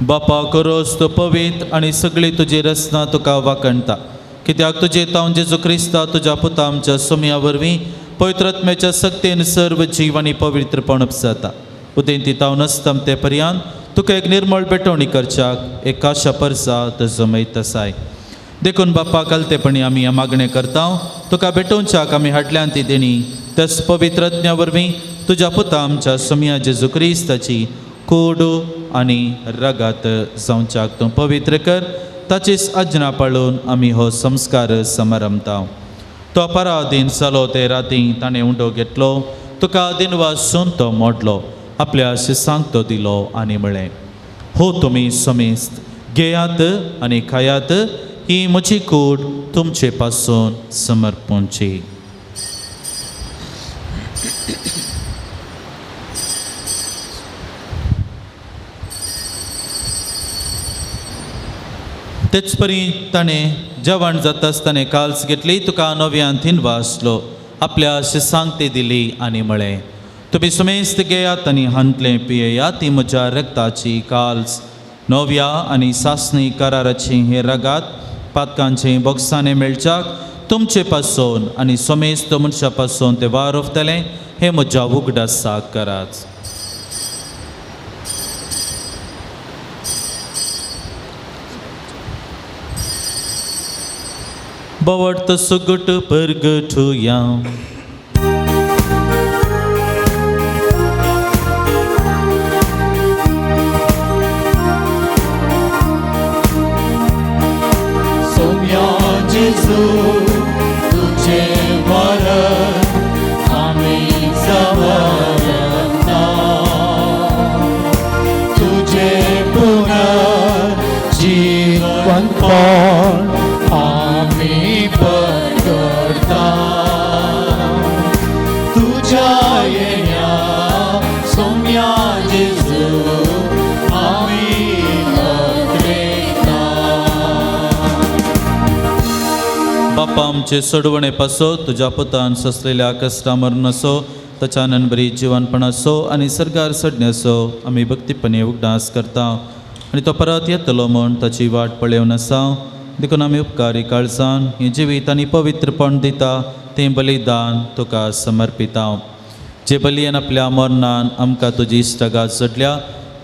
बापा करोस तो पवित्र आनी सगळी तुजी रचना तुका वाखणटा, कित्याक तुजे तावन जेजू क्रिस्ता तुज्या पुता आमच्या सोम्या वरवीं पवित्र आत्म्याच्या सक्तेन सर्व जीव आनी पवित्रपण उपजाता. उदेंती तावन आसता ते पर्यंत तुका एक निर्मळ भेटवणी करच्याक एक काशा परसा तो जमयत आसाय. देखून बापा कालतेपणी आमी ह्या मागणें करता, तुका भेटोवच्याक आमी हाडल्यान ती देणी त्याच पवित्र आत्म्या वरवीं तुज्या पुता आमच्या सोम्या जेजू क्रिस्ताची कोड आनी रगात जावच्याक तूं पवित्र कर, ताचीच आज्ञा पाळून आमी हो संस्कार समारंभता. तो पराधीन जालो ते राती ताणें उंडो घेतलो, तुका दिनवासून तो मोडलो, आपल्या शिसांक तो दिलो आनी म्हळें, हो तुमी समेस्त घेयात आनी खायात, ही म्हजी कूड तुमचे पासून समर्पणची. तेच परी ताणें जेवण जाता आसतना काल्स घेतली, तुका नव्यान थिनवा आसलो, आपल्या शिसांक ती दिली आनी म्हळें, तुमी सुमेस्त घेयात आनी हांतलें पियेयात, ती म्हज्या रक्ताची काल्स, नव्या आनी सासणी कराराची हे रगात पातकांचे बोगसाने मेळच्याक तुमचे पासून आनी समेस्त मनशा पासून ते वारवतले, हे म्हज्या उगडासाक करात. बवडत सुगट परगठुया. सोम्या जेजू तुझे मरण आमी जवळना, तुझे पुनर्जीवनपण आमी परगडता, तुझ्या येण्या सोम्या जेजू आमी अग्रेता. बापा आमचे सोडवणे पासो तुज्या पुतान सोंसलेल्या कश्टा मरण असो, ताच्या आनंदबरी जिवनपण असो आनी सर्गार सोडण्याचो आमी भक्तीपणी उगडास करता आनी तो परत येतलो म्हूण ताची वाट पळोवन आसा. देखून आमी उपकारी काळजान हें जिवीत आनी पवित्रपण दिता तें बलिदान तुका समर्पिता. जे बलयेन आपल्या मरणान आमकां तुजी इश्टागात जोडल्या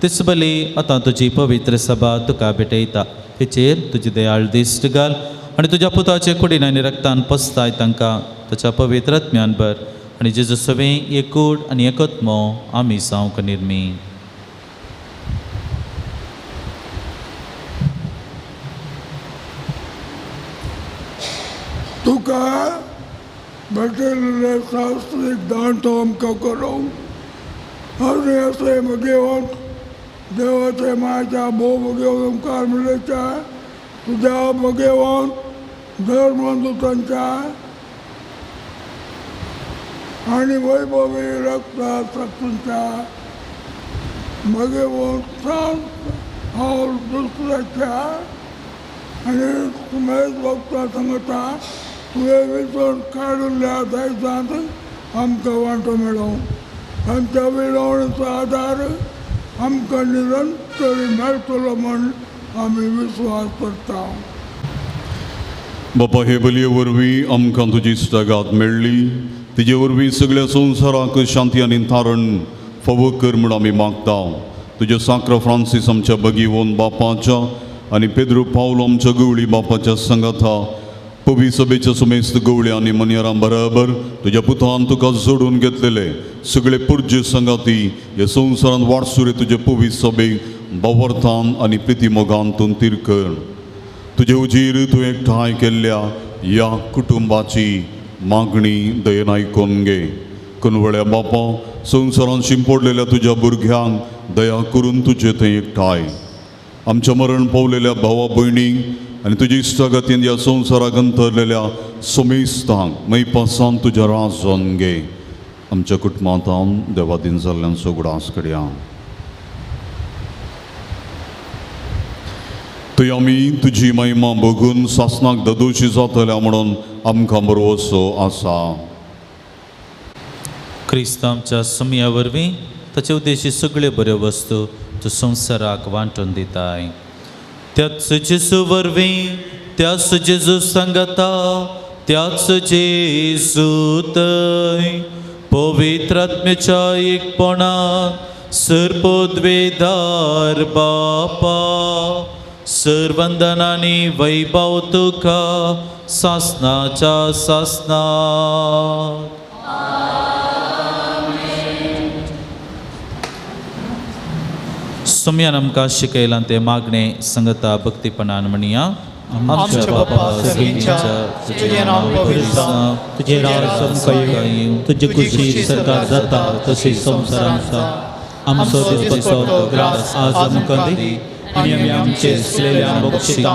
तीच बली आतां तुजी पवित्र सभा तुका भेटयता. हेचेर तुजी दयाळ दिश्ट घाल आनी तुज्या पुताचे कुडीन आनी रक्तान पसताय तांकां ताच्या पवित्र आत्म्यान भर आनी जेजू सवें एकूट आनी एकत्मो आमी जावंक निर्मी. तुका भेटलेलें शास्त्रीक दान तो आमकां करूं आनी अशें म्हगेवन देवाचे मायच्या भोव म्हगेवन उपकार म्हणल्याच्या तुज्या म्हगेवन धर्मदूतांच्या आनी वैभवी रक्ता शक्तींच्या म्हगेवन शांत हांव दुसऱ्याच्या आनी तुमेच भक्ता सांगता तुवें वेंचून काडिल्ल्या दायजांत आमकां वांटो मेळोवं. तांच्या विलोवणेचो आदार आमकां निरंतर मेळटलो म्हूण आमी विश्वास करता. बापा, हे बलये वरवीं आमकां तुजी इश्टागात मेळ्ळी. तिजे वरवीं सगळ्या संवसाराक शांती आनी तारण फावो कर म्हूण आमी मागता. तुज्या साक्र फ्रांसीस आमच्या बगीवोन बापाच्या आनी पेद्रो पावलो आमच्या गवळी बापाच्या संगाता पवी सभेच्या सुमेस्त गवळी आनी मनयारां बराबर तुज्या पुतान तुका जोडून घेतलेले सगळे पुर्जे संगाती ह्या संवसारांत वाटसुरे तुजे पवी सभेक बावर्थान आनी प्रिती मोगान तूं तीर कर. तुजे उजीर तूं एकठांय केल्ल्या ह्या कुटुंबाची मागणी दयेन आयकून घे. कुनवळ्या बापा, संवसारान शिंपडलेल्या तुज्या भुरग्यांक दया करून तुजे थंय एकठांय. आमच्या मरण पावलेल्या भावा भयणींक आनी तुजी इश्टागतीन ह्या संवसाराक अंतरलेल्या समेस्तांक मैपासान तुज्या राजोन घे. आमच्या कुटुंबांत देवादीन जाल्ल्यांचो उगडास करया. थंय आमी तुजी महिमा बघून सासनाक ददोशी जातल्या म्हणून आमकां भरवसो आसा. क्रिस्त आमच्या समया वरवीं ताचे उद्देशी सगळ्यो बऱ्यो वस्तू तूं संवसाराक वांटून दिताय. त्याच जेजू वरवीं, त्याच जेजू सांगता, त्याच जेजू थंय पवित्र आत्म्याच्या एकपणान सर्पोद्वेदार बापा सर्वंदनानी वैभव तुका सासनाच्या सासनाक. सोम्यान आमकां शिकयलां तें मागणें संगता भक्तीपणान म्हणया. आमच्या बापा सर्गीच्या, तुजें नांव पवित्र जावं, तुजें राज आमकां येवं, तुजी खुशी सरकार जाता तशी संवसारांत जावं. आमचो दिसपडटो ग्रास आज आमकां दी आनी आमी आमचे सलेल्या बक्षिता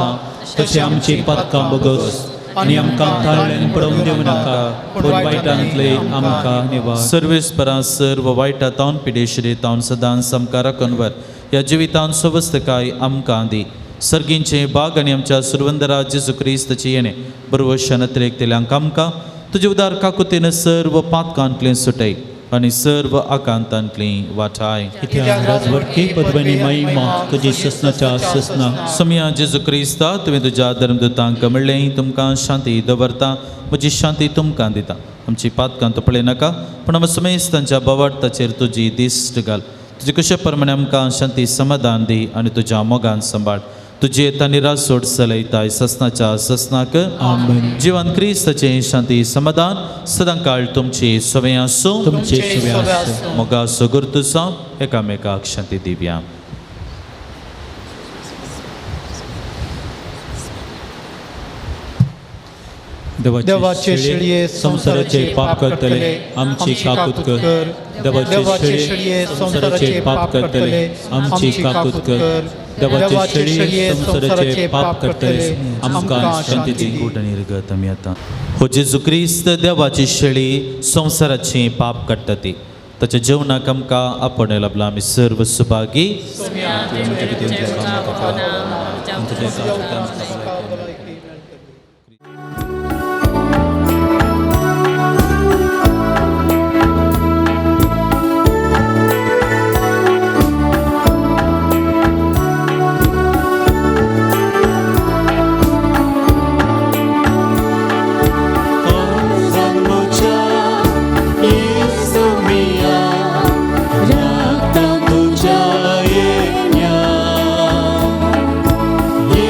तशें आमची पातकां बगस आनी आमकां थारल्यान पडोवन दिवं नाका, पूण वायटांतले आमकां निवार. सर्वेस्परा सर्व वायटा तावन पिडेशिरे तावन सदांच आमकां राखून व्हर. ह्या जिवितान सवस्तकाय आमकां दी. सर्गींचे बाग आनी आमच्या सुरवंदरा जेजू क्रिस्ताची येणे बरवशान अतिरेकतेल्यांक आमकां तुजे उदार काकुतीन सर्व पातकांतलें सुटय आनी सर्व आकांतांतली वाठाय. कित्याक राजवटकी पदवनी महिमा तुजी ससनाच्या ससना. सोमया जेजू क्रिस्ता, तुवें तुज्या धर्मदूतांक म्हणलें, तुमकां शांती दवरता, म्हजी शांती तुमकां दिता. आमची पातकां तूं पळय नाका, पूण आमच्या समेस्तांच्या बवार्ताचेर तुजी दिश्ट घाल. तुजे कशे प्रमाणे आमकां शांती समाधान दी आनी तुज्या मोगान सांबाळ. तुजी येता निरासोड चलयताय ससनाच्या ससनाक. आमेन. जिवन क्रिस्ताचें शांती समाधान सदां काळ तुमची सवय आसूं. तुमचे सवय आसूं. मोगा सगुर्त जावं एकामेकाक शांती दिवया. देवाचे शेळये संवसाराचे पाप करतले आमची काकूत कर. देवाचे शेळये संवसाराचे पाप करतले आमची काकूत कर. देवाचे शेळये संवसाराचे पाप करतले आमकां शांती दी. कूट निर्गत आमी आतां हो जेजू क्रिस्त देवाची शेळी संवसाराची पाप काडटा ती ताच्या जेवणाक आमकां आपणें लाभला. आमी सर्व सुभागी. तुझ्या येण्या, ये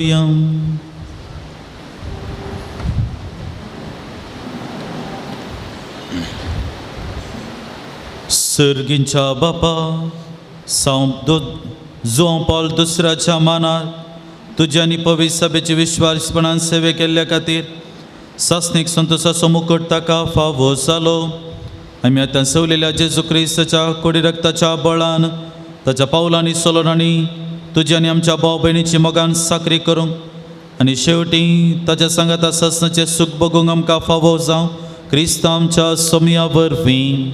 रावया. सर्गींच्या बापा, सांव जुआंव पावल दुसऱ्याच्या मानार तुज्या आनी पवित्र सभेची विश्वासपणान सेवे केल्ल्या खातीर सासणीक संतोशाचो मुकट ताका फावो जालो. आमी आतां सवलेल्या जेजू क्रिस्ताच्या कोडी रक्ताच्या बळान ताच्या पावलांनी सोलोन आनी तुज्या आनी आमच्या भाव भयणीची मोगान साकरी करूंक आनी शेवटी ताच्या सांगाता सासणाचें सूख भोगूंक आमकां फावो जावं क्रिस्त आमच्या सोमया वरवीं.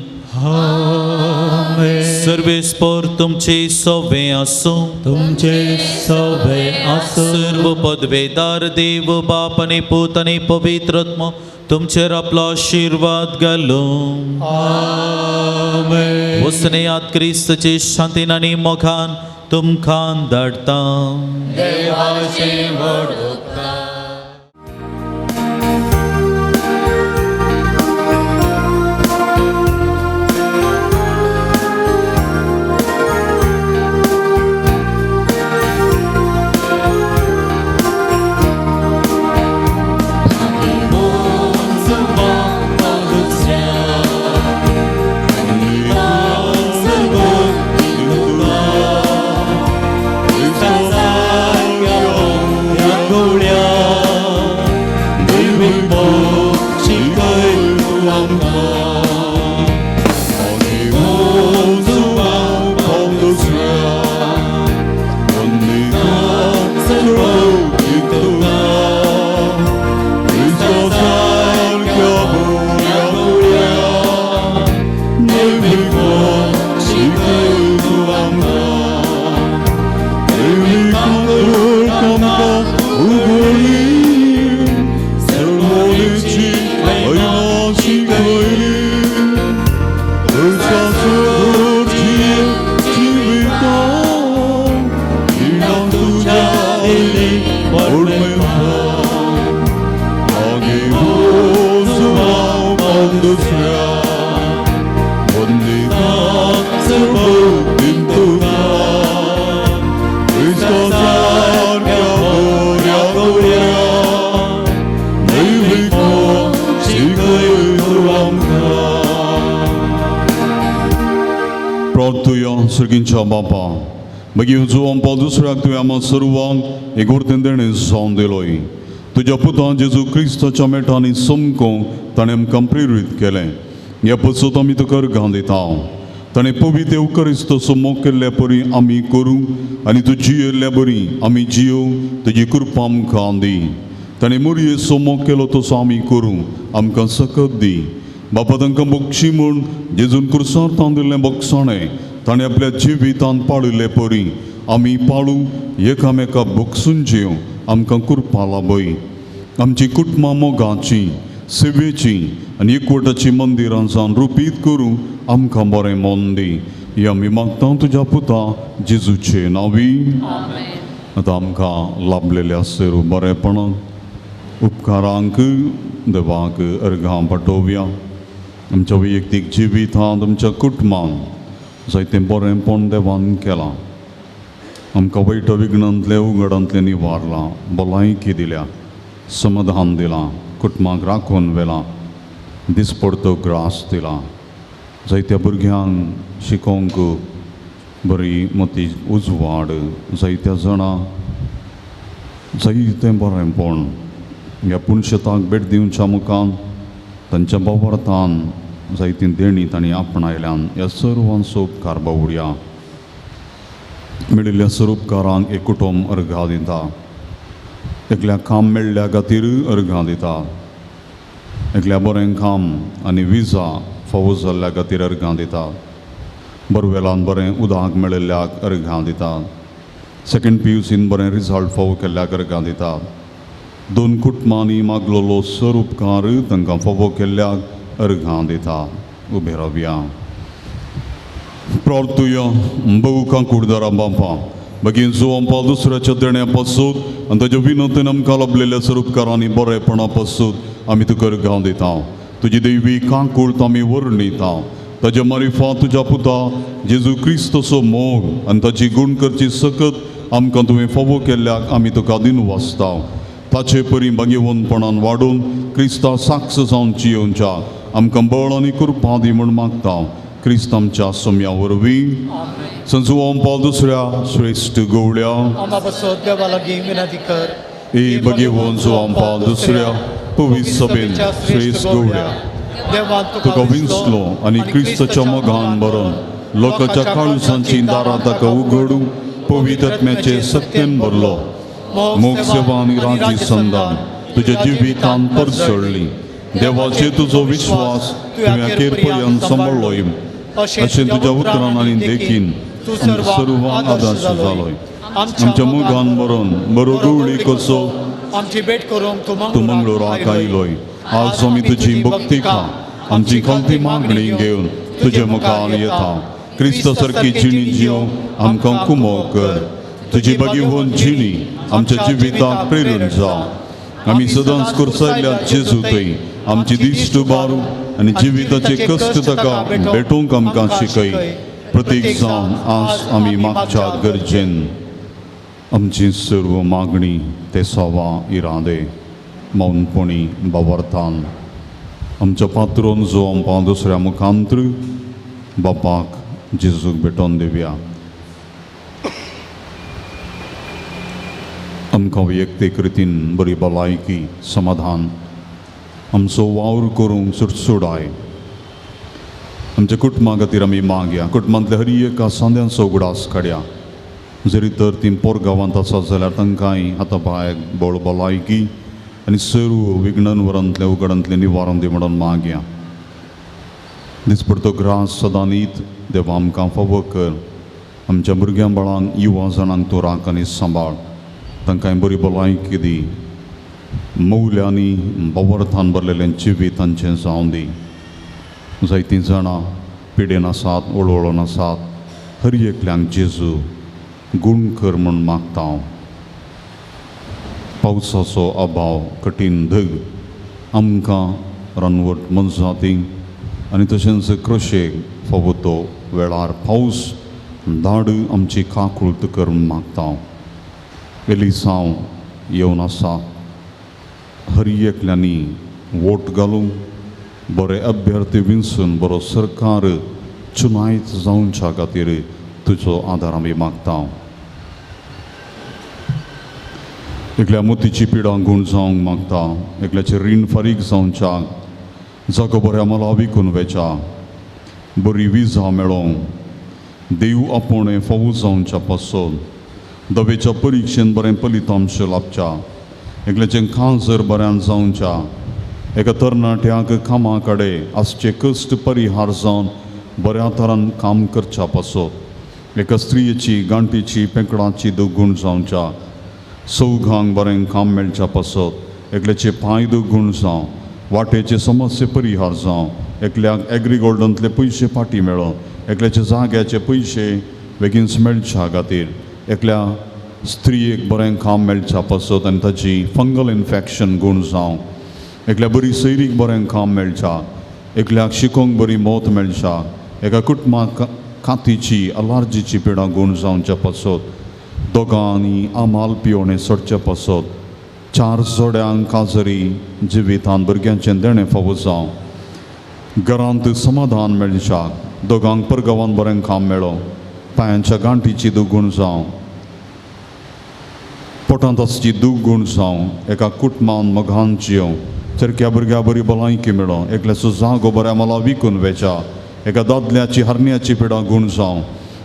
सर्वेस्पर तुमचे सोवे आसूं. तुमचे सोबे आसूं. सर्व पदवेदार देव बाप आनी पूत आनी पवित्र आत्मो तुमचेर आपलो आशिर्वाद घालूं. आमेन. वसनेयात क्रिस्तचे शांतीन आनी मोगान तुमकां धाडटा. देवाचे व्हड उपकार. सर्गींच्या बापा, मागीर जुआंव पावल दुसऱ्याक तुवें आमकां सर्वांक एक वर्तें देणें जावन दिलोय. तुज्या पुतान जेजू क्रिस्ताच्या मेटांनी समकोंक ताणें आमकां प्रेरीत केलें. ह्या पसत आमी तुका अर्गां दिता. ताणें पवित्र येवकरिस्तचो मोग केल्ल्या परी आमी करूं आनी तूं जियेल्ल्या बरी आमी जियोवं तुजी कृपा आमकां दी. ताणें मोरयेचो मोग केलो तसो आमी करूं आमकां सकत दी. बापा, तांकां बक्षी म्हूण जेजून कुर्सार तांदिल्लें बक्षाणें ताणें आपल्या जिवितांत पाळिल्ले परी आमी पाळूं एकामेका बक्षून जेवं आमकां कृपा लाभय. आमची कुटुंबां मोगाची सेवेची आनी एकवटाची मंदिरां जावन रुपीत करूं आमकां बरें मन दी. हे आमी मागता तुज्या पुता जेजूचे नांवी. आतां आमकां लाभलेल्या सर्व बरेपणाक उपकारांक देवाक अर्घां पाठोवया. आमच्या वैयक्तीक जिवितांत आमच्या कुटुंबांत जायतें बरेंपण देवान केलां. आमकां वायट विघ्नांतलें उगडांतलें निवारलां, भलायकी दिल्या, समाधान दिलां, कुटुंबाक राखून व्हेलां, दिसपडतो ग्रास दिला. जायत्या भुरग्यांक शिकोवंक बरी मती उजवाड, जायत्या जाणां जायतें बरेंपण ह्या पुणशेताक भेट दिवच्या मुखान तांच्या बाबर्थान जायतीं देणीं तांणी आपणायल्यान. ह्या सर्वांचो उपकार बावड्या. मेळिल्ल्या सर्व उपकारांक एक कुटुंब अर्घां दिता. एकल्या काम मेळ्ळ्या खातीर अर्घां दिता. एकल्या बरें काम आनी विजा फावो जाल्ल्या खातीर अर्घां दिता. बरवेलान बरें उदक मेळिल्ल्याक अर्घां दिता. सेकंड पी you scene बरें रिजल्ट फावो केल्ल्याक अर्घां दिता. दोन कुटुंबांनी मागलेलो सर उपकार तांकां फावो केल्ल्याक अर्घां दिता. उबे रावया. प्रार्थुया. बहु कुडदारा बापा, मागीर जुआंव पावल दुसऱ्याच्या देण्या पासून आनी ताच्या विनंतीन आमकां लाभलेल्या सर उपकारांनी बरेपणा पासून आमी तुका अर्घां दिता. तुजी देवी काकूळत आमी वर्णिता. ताज्या मारिफात तुज्या पुता जेजू क्रिस्तचो मोग आनी ताची गुण करची सकत आमकां तुवें फावो केल्ल्याक आमी तुका दिनवासता. ताचे परी भाग्यवंतपणान वाडून क्रिस्ता साक्ष जावन जियोवच्या आमकां बळ आनी कृपा दी म्हूण मागता. क्रिस्त आमच्या सोम्या वरवीं. संत जुवांव पावल दुसऱ्या श्रेश्ठ गवळ्या आमा पासत देवा लागीं विनंती कर. ए भगेवन जुवांव पावल दुसऱ्या पवित्र सभेन श्रेश्ठ गवळ्या, देवान तुका विंचलो आनी क्रिस्ताच्या मोगान भरून लोकांच्या काळजांची दारां ताका उगडूं पवित्र आत्म्याचे सत्तेन भरलो. मोग सेवा आनी राजी संदान तुज्या जिवितान परजळ्ळी. देवाचेर तुजो विश्वास तुवें अखेर पर्यंत सांबाळ्ळोय. अशें तुज्या उतरान आनी देखीन तूं सर्वांक आदर्श जालोय. आमच्या मोगान भरून बरो गवळी कसो आमची भेट करूंक तूं तूं मंगळूराक आयलोय. आज आमी तुजी भक्ती खा आमची खालती मागणी घेवन तुजे मुखार येता. क्रिस्त सारकी जिणी जिवंक आमकां कुमोक कर. तुजी भगीवन जिणी आमच्या जिविताक प्रेरण जावं. आमी सदांच कुर्सायल्ल्या जेजू थंय आमची दिश्ट उबारू आनी जिविताचे कश्ट ताका भेटोवंक आमकां शिकय. प्रतीक जावन आज आमी मागच्या गरजेन आमची सर्व मागणी ते सवा इरादे मौनपणी बावरतान आमच्या पात्रोन जो आमकां दुसऱ्या मुखांत्र बापाक जेजूक भेटोवन दिवया. आमकां वैयक्तीक रितीन बरी भलायकी समाधान आमचो वावर करूंक सुटसुडाय. आमच्या कुटुंबा खातीर आमी मागया. कुटुंबांतल्या हर एका सांद्यांचो उगडास काडया. जरी तर ती पोरगांवांत आसा जाल्यार तांकांय हाता पांयाक बळ भलायकी आनी सर्व विघ्नवरांतलें उगडांतलें निवारण दी म्हणून मागया. दिसपडतो ग्रास सदांनीत देवा आमकां फावो कर. आमच्या भुरग्यां बाळांक युवा जाणांक तूं राख आनी सांबाळ. तांकां बरी भलायकी दी. मौल्यांनी बावर्थान भरलेलें जिवीत तांचें जावं दी. जायतीं जाणां पिडेन आसात, वळवळून आसात. हर एकल्यांक जेजू गूण कर म्हूण मागता हांव. पावसाचो अभाव कठीण धग आमकां रानवट मनजाती आनी तशेंच कृशेक फावो तो वेळार पावस धाड आमची काकूळत कर म्हूण मागता हांव. एलिसांव येवन आसा. हर एकल्यांनी वोट घालूंक बरे अभ्यर्थी विंचून बरो सरकार चुनायत जावच्या खातीर तुजो आदार आमी मागता. एकल्या मोतीची पिडा गूण जावंक मागता. एकल्याचें रीण फारीक जावच्याक जागो बऱ्या मला विकून वेच्या बरी विजा मेळोवंक देव आपोवणें फावो जावच्या पासून दवेच्या परिक्षेन बरें फलितांश लाबच्या. एकल्याचें कांसर बऱ्यान जावच्या. एका तरणाट्याक कामा कडेन आसचे कश्ट परिहार जावन बऱ्या तरान काम करच्या पासत. एका स्त्रियेची गांठीची पेंकडाची दुगूण जावच्या. चौगांक बरें काम मेळच्या पासत. एकल्याचे पांय दुगूण जावं. वाटेचे समस्ये परिहार जावं. एकल्याक एग्री गोल्डनतले पयशे फाटीं मेळो. एकल्याचे जाग्याचे पयशे बेगीनच मेळच्या खातीर. एकल्या स्त्रियेक बरें काम मेळच्या पासत आनी ताची फंगल इन्फेक्शन गूण जावं. एकल्या बरी सैरीक बरें काम मेळच्या. एकल्याक शिकोवंक बरी मौत मेळच्या. एका कुटुंबाक कातीची अलार्जीची पिडा गूण जावच्या पासत. दोगांनी आमाल पिवणें सोडचे पासत. चार जोड्यांक काजरी जिवितान भुरग्यांचें देणें फावो जावं. घरांत समाधान मेळच्या. दोगांक परगांवान बरें काम मेळो. पांयांच्या गांठीची दुगूण जावं. पोटांत आसची दुगूण जावं. एका कुटुंबान मोगान जियों. चरक्या भुरग्या बरी भलायकी मेळो. एकल्याचो जागो बऱ्या मला विकून वेच्या. एका दादल्याची हरण्याची पिडा गूण जावं.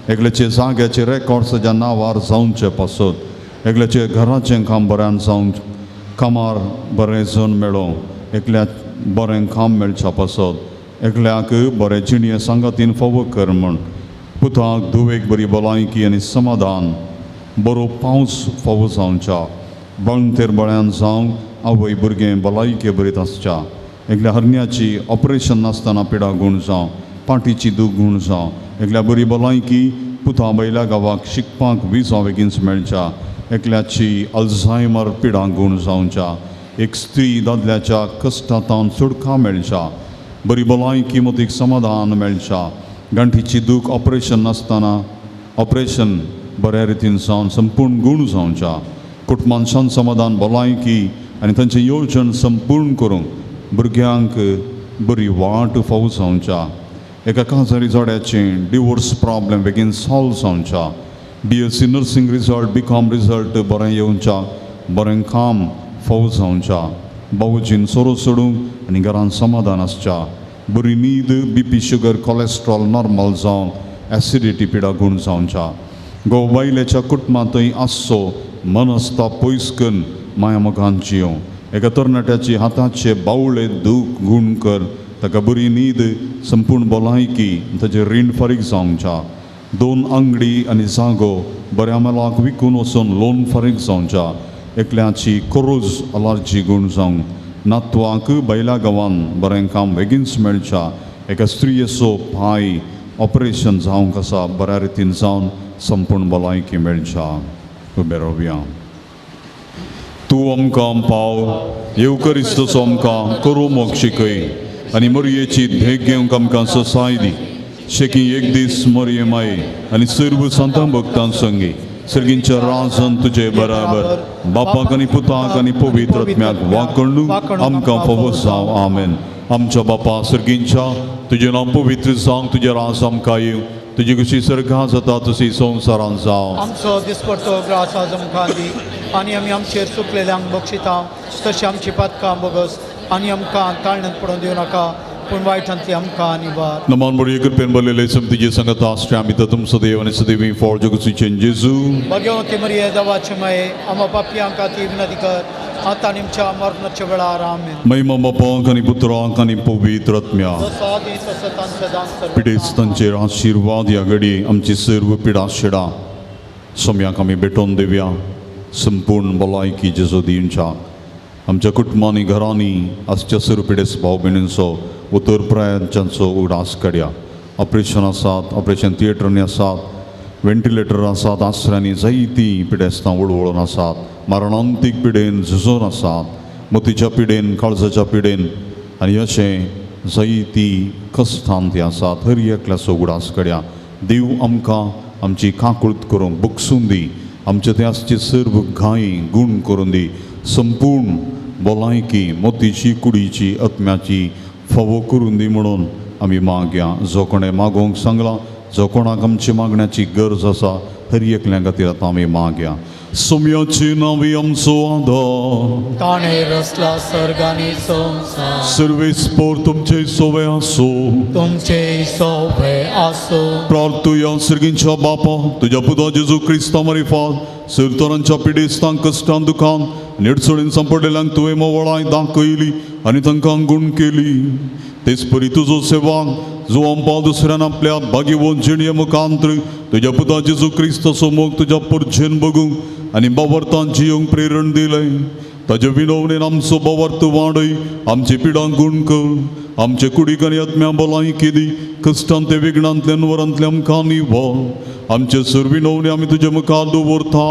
एकल्याचे जाग्याचे रेकॉर्ड सज्या नांवार जावचे पासत. एकल्याचे घराचें काम बऱ्यान जावं. कामार बरें जण मेळो. एकल्याक बरें काम मेळच्या पासत. एकल्याक बरें जिणये सांगातीन फावो कर म्हूण. पुताक धुवेक बरी भलायकी आनी समाधान बरो पावस फावो जावच्या. बाळंतेर बळ्यान जावंक आवय भुरगें भलायके बरीत आसच्या. एकल्या हरण्याची ऑपरेशन नासतना पिडा गूण जावं. पाटीची दूख गूण जावं. एकल्या बरी भलायकी पुता बैल्या गांवाक शिकपाक विजा बेगीनच मेळच्या. एकल्याची अल्झायमर पिडा गूण जावच्या. एक स्त्री दादल्याच्या कश्टांतावन सुटका मेळच्या. बरी भलायकी मतीक समाधान मेळच्या. गांठीची दूख ऑपरेशन नासतना ऑपरेशन बऱ्या रितीन जावन संपूर्ण गूण जावच्या कुटुंबान शांत समाधान भलायकी आनी तांचें येवजण संपूर्ण करूंक भुरग्यांक बरी वाट फावो जावच्या एका काजारी जोड्याचें डिवोर्स प्रॉब्लेम बेगीन सॉल्व जावच्या BSc nursing result BCom result बरें येवच्या बरें काम फावो जावच्या बावजीन सोरो सोडूंक आनी घरान समाधान आसच्या बरी न्हीद BP sugar cholesterol normal जावन एसिडिटी पिडा गूण जावच्या घोव बायलेच्या कुटुंबांतय आसचो मनस्ताप पयस करून माया मोगान जियों एका तरणाट्याची हाताचे बावळे दूख गूण कर ताका बरी न्हीद संपूर्ण भलायकी ताचें रीण फारीक जावच्या दोन आंगडी आनी जागो बऱ्या मोलाक विकून वचून लोन फारीक जावच्या एकल्याची कोरोज अलार्जी गूण जावंक नातवाक बैला गांवान बरें काम बेगीनच मेळच्या एका स्त्रियेचो पांय ऑपरेशन जावंक आसा बऱ्या रितीन जावन संपूर्ण भलायकी मेळच्या उबे रावया. तूं आमकां पाव येवकरिस्तचो आमकां करूं मोग शिकय आनी मरयेची धेक घेवंक आमकां ससाय दी शेकी एक दीस मरये माई आनी सर्व संतां भक्तां संगी सर्गींच्या राजन तुजे बराबर बापाक आनी पुताक आनी पवित्र आत्म्याक वांकडू आमकां फावो जावं. आमेन. आमच्या बापा सर्गींच्या तुजें नांव पवित्र जावं तुजें राज आमकां येवं तुजी कशी सर्गां जाता तशी संवसारांत जावं. आमचो दिसपडतो ग्रास आज आमकां दी आनी आमी आमचेर चुकलेल्यांक बक्षिता तशी आमची पातकां बोगस आनी आमकां ताळण्यांत पडून दिवं नाका पूण वायटांतली आमकां निवार. नमान बरी कृपेन भरलेले समतीचे संगत आसचे आमी तर तुमचो देव आनी सदैवी फॉर जगूचे जेजू भगवती मरिये देवाचे माये आमा पापयांक खातीर विनंती कर आतां आनी आमच्या मरणाच्या वेळार. आमेन. महिमा बापाक आनी पुत्राक आनी पवित्र आत्म्याक. जसो आदी तसो तांचो दान सर्व. पिडेस्तांचेर आशिर्वाद ह्या घडी आमची सर्व पिडा शिडा सम्याक आमी भेटोवन दिवया संपूर्ण भलायकी जेजू दिवच्या आमच्या कुटुंबांनी घरांनी आसच्या सर्व पिडेस्त भाव भयणींचो उतर प्रायांच्याचो उगडास काडया. ऑपरेशन आसात ऑपरेशन थिएटरांनी आसात व्हेंटिलेटर आसात आसऱ्यांनी जायतीं पिडेस्तां वळवळून आसात मरणांतीक पिडेन झुजून आसात मोतीच्या पिडेन काळजाच्या पिडेन आनी अशें जायती कश्टान ती आसात. हर एकल्याचो उगडास काडया. देव आमकां आमची काकूळत करूंक बगसून दी आमचे ते आसचे सर्व घाई गूण करून दी संपूर्ण भलायकी मोतीची कुडीची आत्म्याची फावो करून दी म्हणून आमी मागया. जो कोणें मागोवंक सांगलां जो कोणाक आमची मागण्याची गरज आसा हर एकल्या खातीर आतां आमी मागया. सोम्याची नांवी आमचो आदार ताणें रचला सर्ग आनी संवसार सर्वेस्पोर तुमचे सोवे आसो तुमचे सोवे आसो. प्रार्थुया. सर्गींच्या बापा तुज्या पुता जेजू क्रिस्ता मारिफात सरतरांच्या पिडेस्तांक कश्टान दुखान निडसोडीन सांपडलेल्यांक तुवें मोवळाय दाखयली आनी तांकां गूण केली तेच परी तुजो सेवाक जो आमकां दुसऱ्यान आपल्या भागीवन जिणये मुखांत्र तुज्या पुता जेजू क्रिस्ताचो मोग तुज्या पुर्जेन बगूंक आनी बावर्तान जियोंक प्रेरण दिलें ताजे विनवणेन आमचो बावर्त वाडय आमचे पिडांक गूण कर आमचे कुडीक आनी आत्म्या भलायकी दी कश्टांत ते विघ्नांतल्यान वरांतल्या आमकां निवळ आमचे सर विनवणे आमी तुजे मुखार दवरता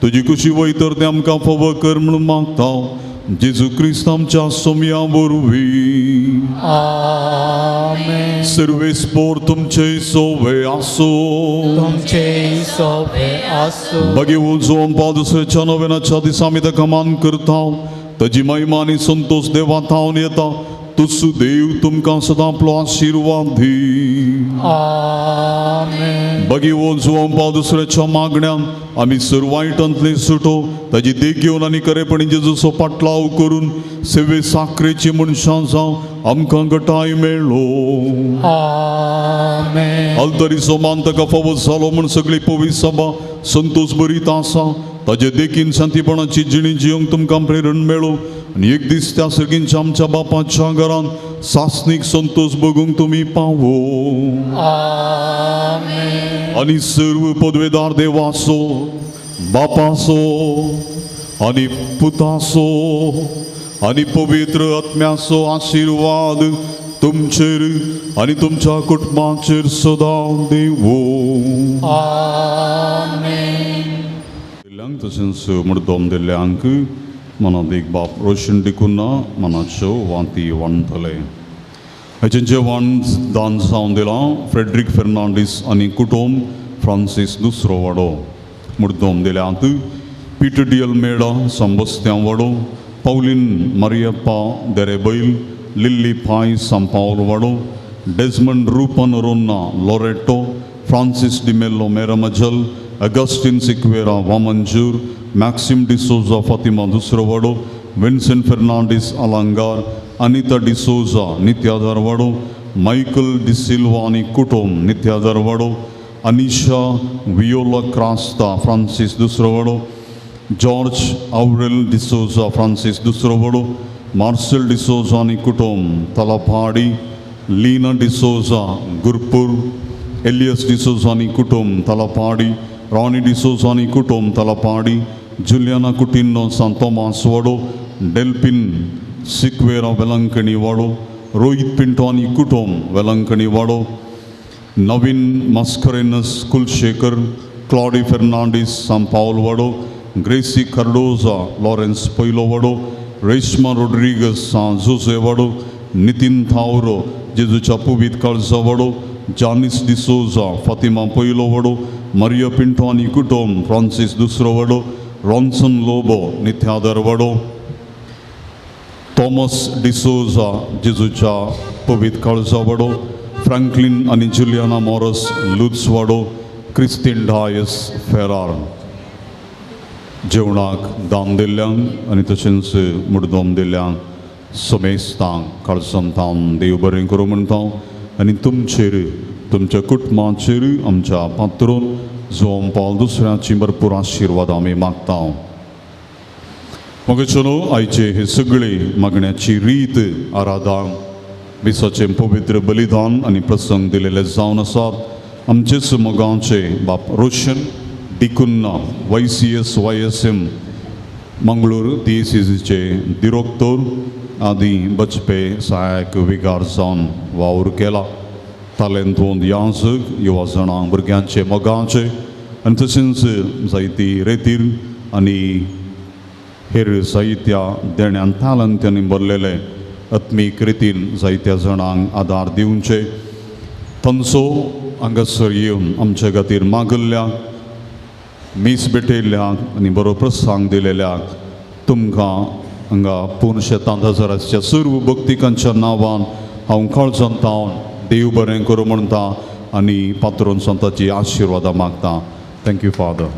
तुजी कुशी वयतर तें आमकां फावो कर म्हणून मागता जेजू क्रिस्त आमच्या सोम्या वरवीं. आमेन. सर्वेस्पोर तुमचे सोवे आसो तुमचे सोवे आसो. भगेवून जोंपा दुसऱ्याच्या नव्याच्या दिसा आमी ताका मान करता ताजी महिमा आनी संतोश देवा थावन येता तुस देव तुमकां सदां आपलो आशिर्वाद दी. आमेन. भगेवून जोंपा दुसऱ्याच्या मागण्यान आमी सर वायटांतले सुटो ताजी देख घेवन आनी खरेपणी जेजूचो पाटलाव करून सेवे साखरेची मनशां जावं आमकां गटाय मेळ्ळो. आमेन. आल्तरीचो मान ताका फावो जालो म्हूण सगळी पवित्र सभा संतोश बरीत आसा ताजे देखीन शांतीपणाची जिणी जियोंक तुमकां प्रेरण मेळो आनी एक दीस त्या सर्गींच्या आमच्या बापाच्या घरान सासणीक संतोश बगूंक तुमी पावो. आमेन. आनी सर्व पदवेदार देवाचो बापाचो आनी पुताचो आनी पवित्र आत्म्याचो आशिर्वाद तुमचेर आनी तुमच्या कुटुंबाचेर सदां देवो. आमेन. दिल्ल्यांक तशेंच मुर्दम दिल्ल्यांक मनादीक बाप रोशन डिकुन्ना मनाच्यो वांती वांटले. हाचें जेवण दान जावन दिलां फ्रेड्रीक फेर्नांडीस आनी कुटुंब फ्रांसीस दुसरो वाडो. मुर्दोम दिल्यात पीटर डी अल्मेडा सांबस्त्यां वाडो, पावलीन मारियप्पा देरेबैल, लिल्ली पाय सांपावल वाडो, Desmond Rupa Noronha Loreto, Francis D'Mello Meramajal, Augustine Sequeira Vamanjoor, Maxim D'Souza Fatima दुसरो वाडो, विन्सेंट फेर्नांडीस अलांगार, अनिता डिसोजा नित्याधार वाडो, मायकल डिसिल्वा आनी कुटुंब नित्याधार वाडो, अनिशा वियोला क्रास्ता फ्रांसीस दुसरो वाडो, जॉर्ज आवरेल डिसोजा फ्रांसीस दुसरो वाडो, मार्सेल डिसोजा आनी कुटुंब तलापाडी, लीना डिसोजा गुरपूर, एलियस डिसोजा आनी कुटुंब तलापाडी, रॉनी डिसोजा आनी कुटुंब तलापाडी, जुलियाना कुटिन्नो सांत तोमास वाडो, डेल्पिन सिक्वेरा वेलंकणी वाडो, रोहित पिंटो आनी कुटुंब वेलंकणी वाडो, नवीन मास्करेनस कुलशेखर, क्लॉडी फेर्नांडीस सांपावल वाडो, ग्रेसी कार्डोजा लॉरेन्स पयलो वाडो, रेश्मा रोड्रिगस सां जुजे वाडो, नितीन थावरो जेजूच्या पुवीत काळजा वाडो, जानीस डिसोजा फातिमा पयलो वाडो, मारिया पिंटो आनी कुटुंब फ्रांसीस दुसरो वाडो, रॉन्सन लोबो नित्यादर वाडो, थॉमस डिसोजा जेजूच्या पवीत काळजा वाडो, फ्रँकलीन आनी जुलियाना मॉरस लुत्स वाडो, क्रिस्तीन डायस फेरार. जेवणाक दान दिल्ल्यांक आनी तशेंच मुडदोम दिल्ल्यांक समेस्तांक काळसंतान देव बरें करूं म्हणटा आनी तुमचेर तुमच्या कुटुंबाचेर आमच्या पात्रोन जुवांव पावल दुसऱ्याची भरपूर आशिर्वाद आमी मागता. मगे चलो आयचे हे सगळे मागण्याची रीत आराधन मिसाचें पवित्र बलिदान आनी प्रसंग दिलेले जावन आसात. आमचेच मोगांचे बाप Roshan D'Cunha YCS YSM Mangalore डीएसीसीचे दिरोक्तोर आदी बचपे सहायक विगार जावन वावर केला. तालेंतवंत याजक युवा जाणां भुरग्यांचे मोगांचे आनी तशेंच जायती रेतीर आनी हेर साहित्या देण्यान तालंत्यांनी भरलेले आत्मीक रितीन जायत्या जाणांक आदार दिवचे तांचो हांगासर येवन आमच्या खातीर मागल्ल्या मीस भेटयल्ल्याक आनी बरो प्रसंग दिलेल्याक तुमकां हांगा पूर्ण शेतांत हजाराच्या सर्व भक्तिकांच्या नांवान हांव काळजांत तावन देव बरें करूं म्हणटा आनी पात्रोन संताची आशिर्वादां मागता. Thank you father.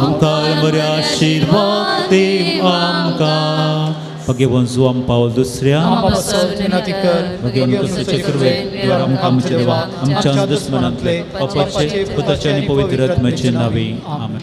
आमकां बरे आशिर्वाद दी आमकां. भगेवन जुवाम पावल दुसऱ्या विनंती कर. भगेवन क्रिस्ताचे कृपेन देवा आमकां आमच्या देवा आमच्या दुस्मनांतले बापाचे पुताचे आनी पवित्र आत्म्याचे नांवे आमेन.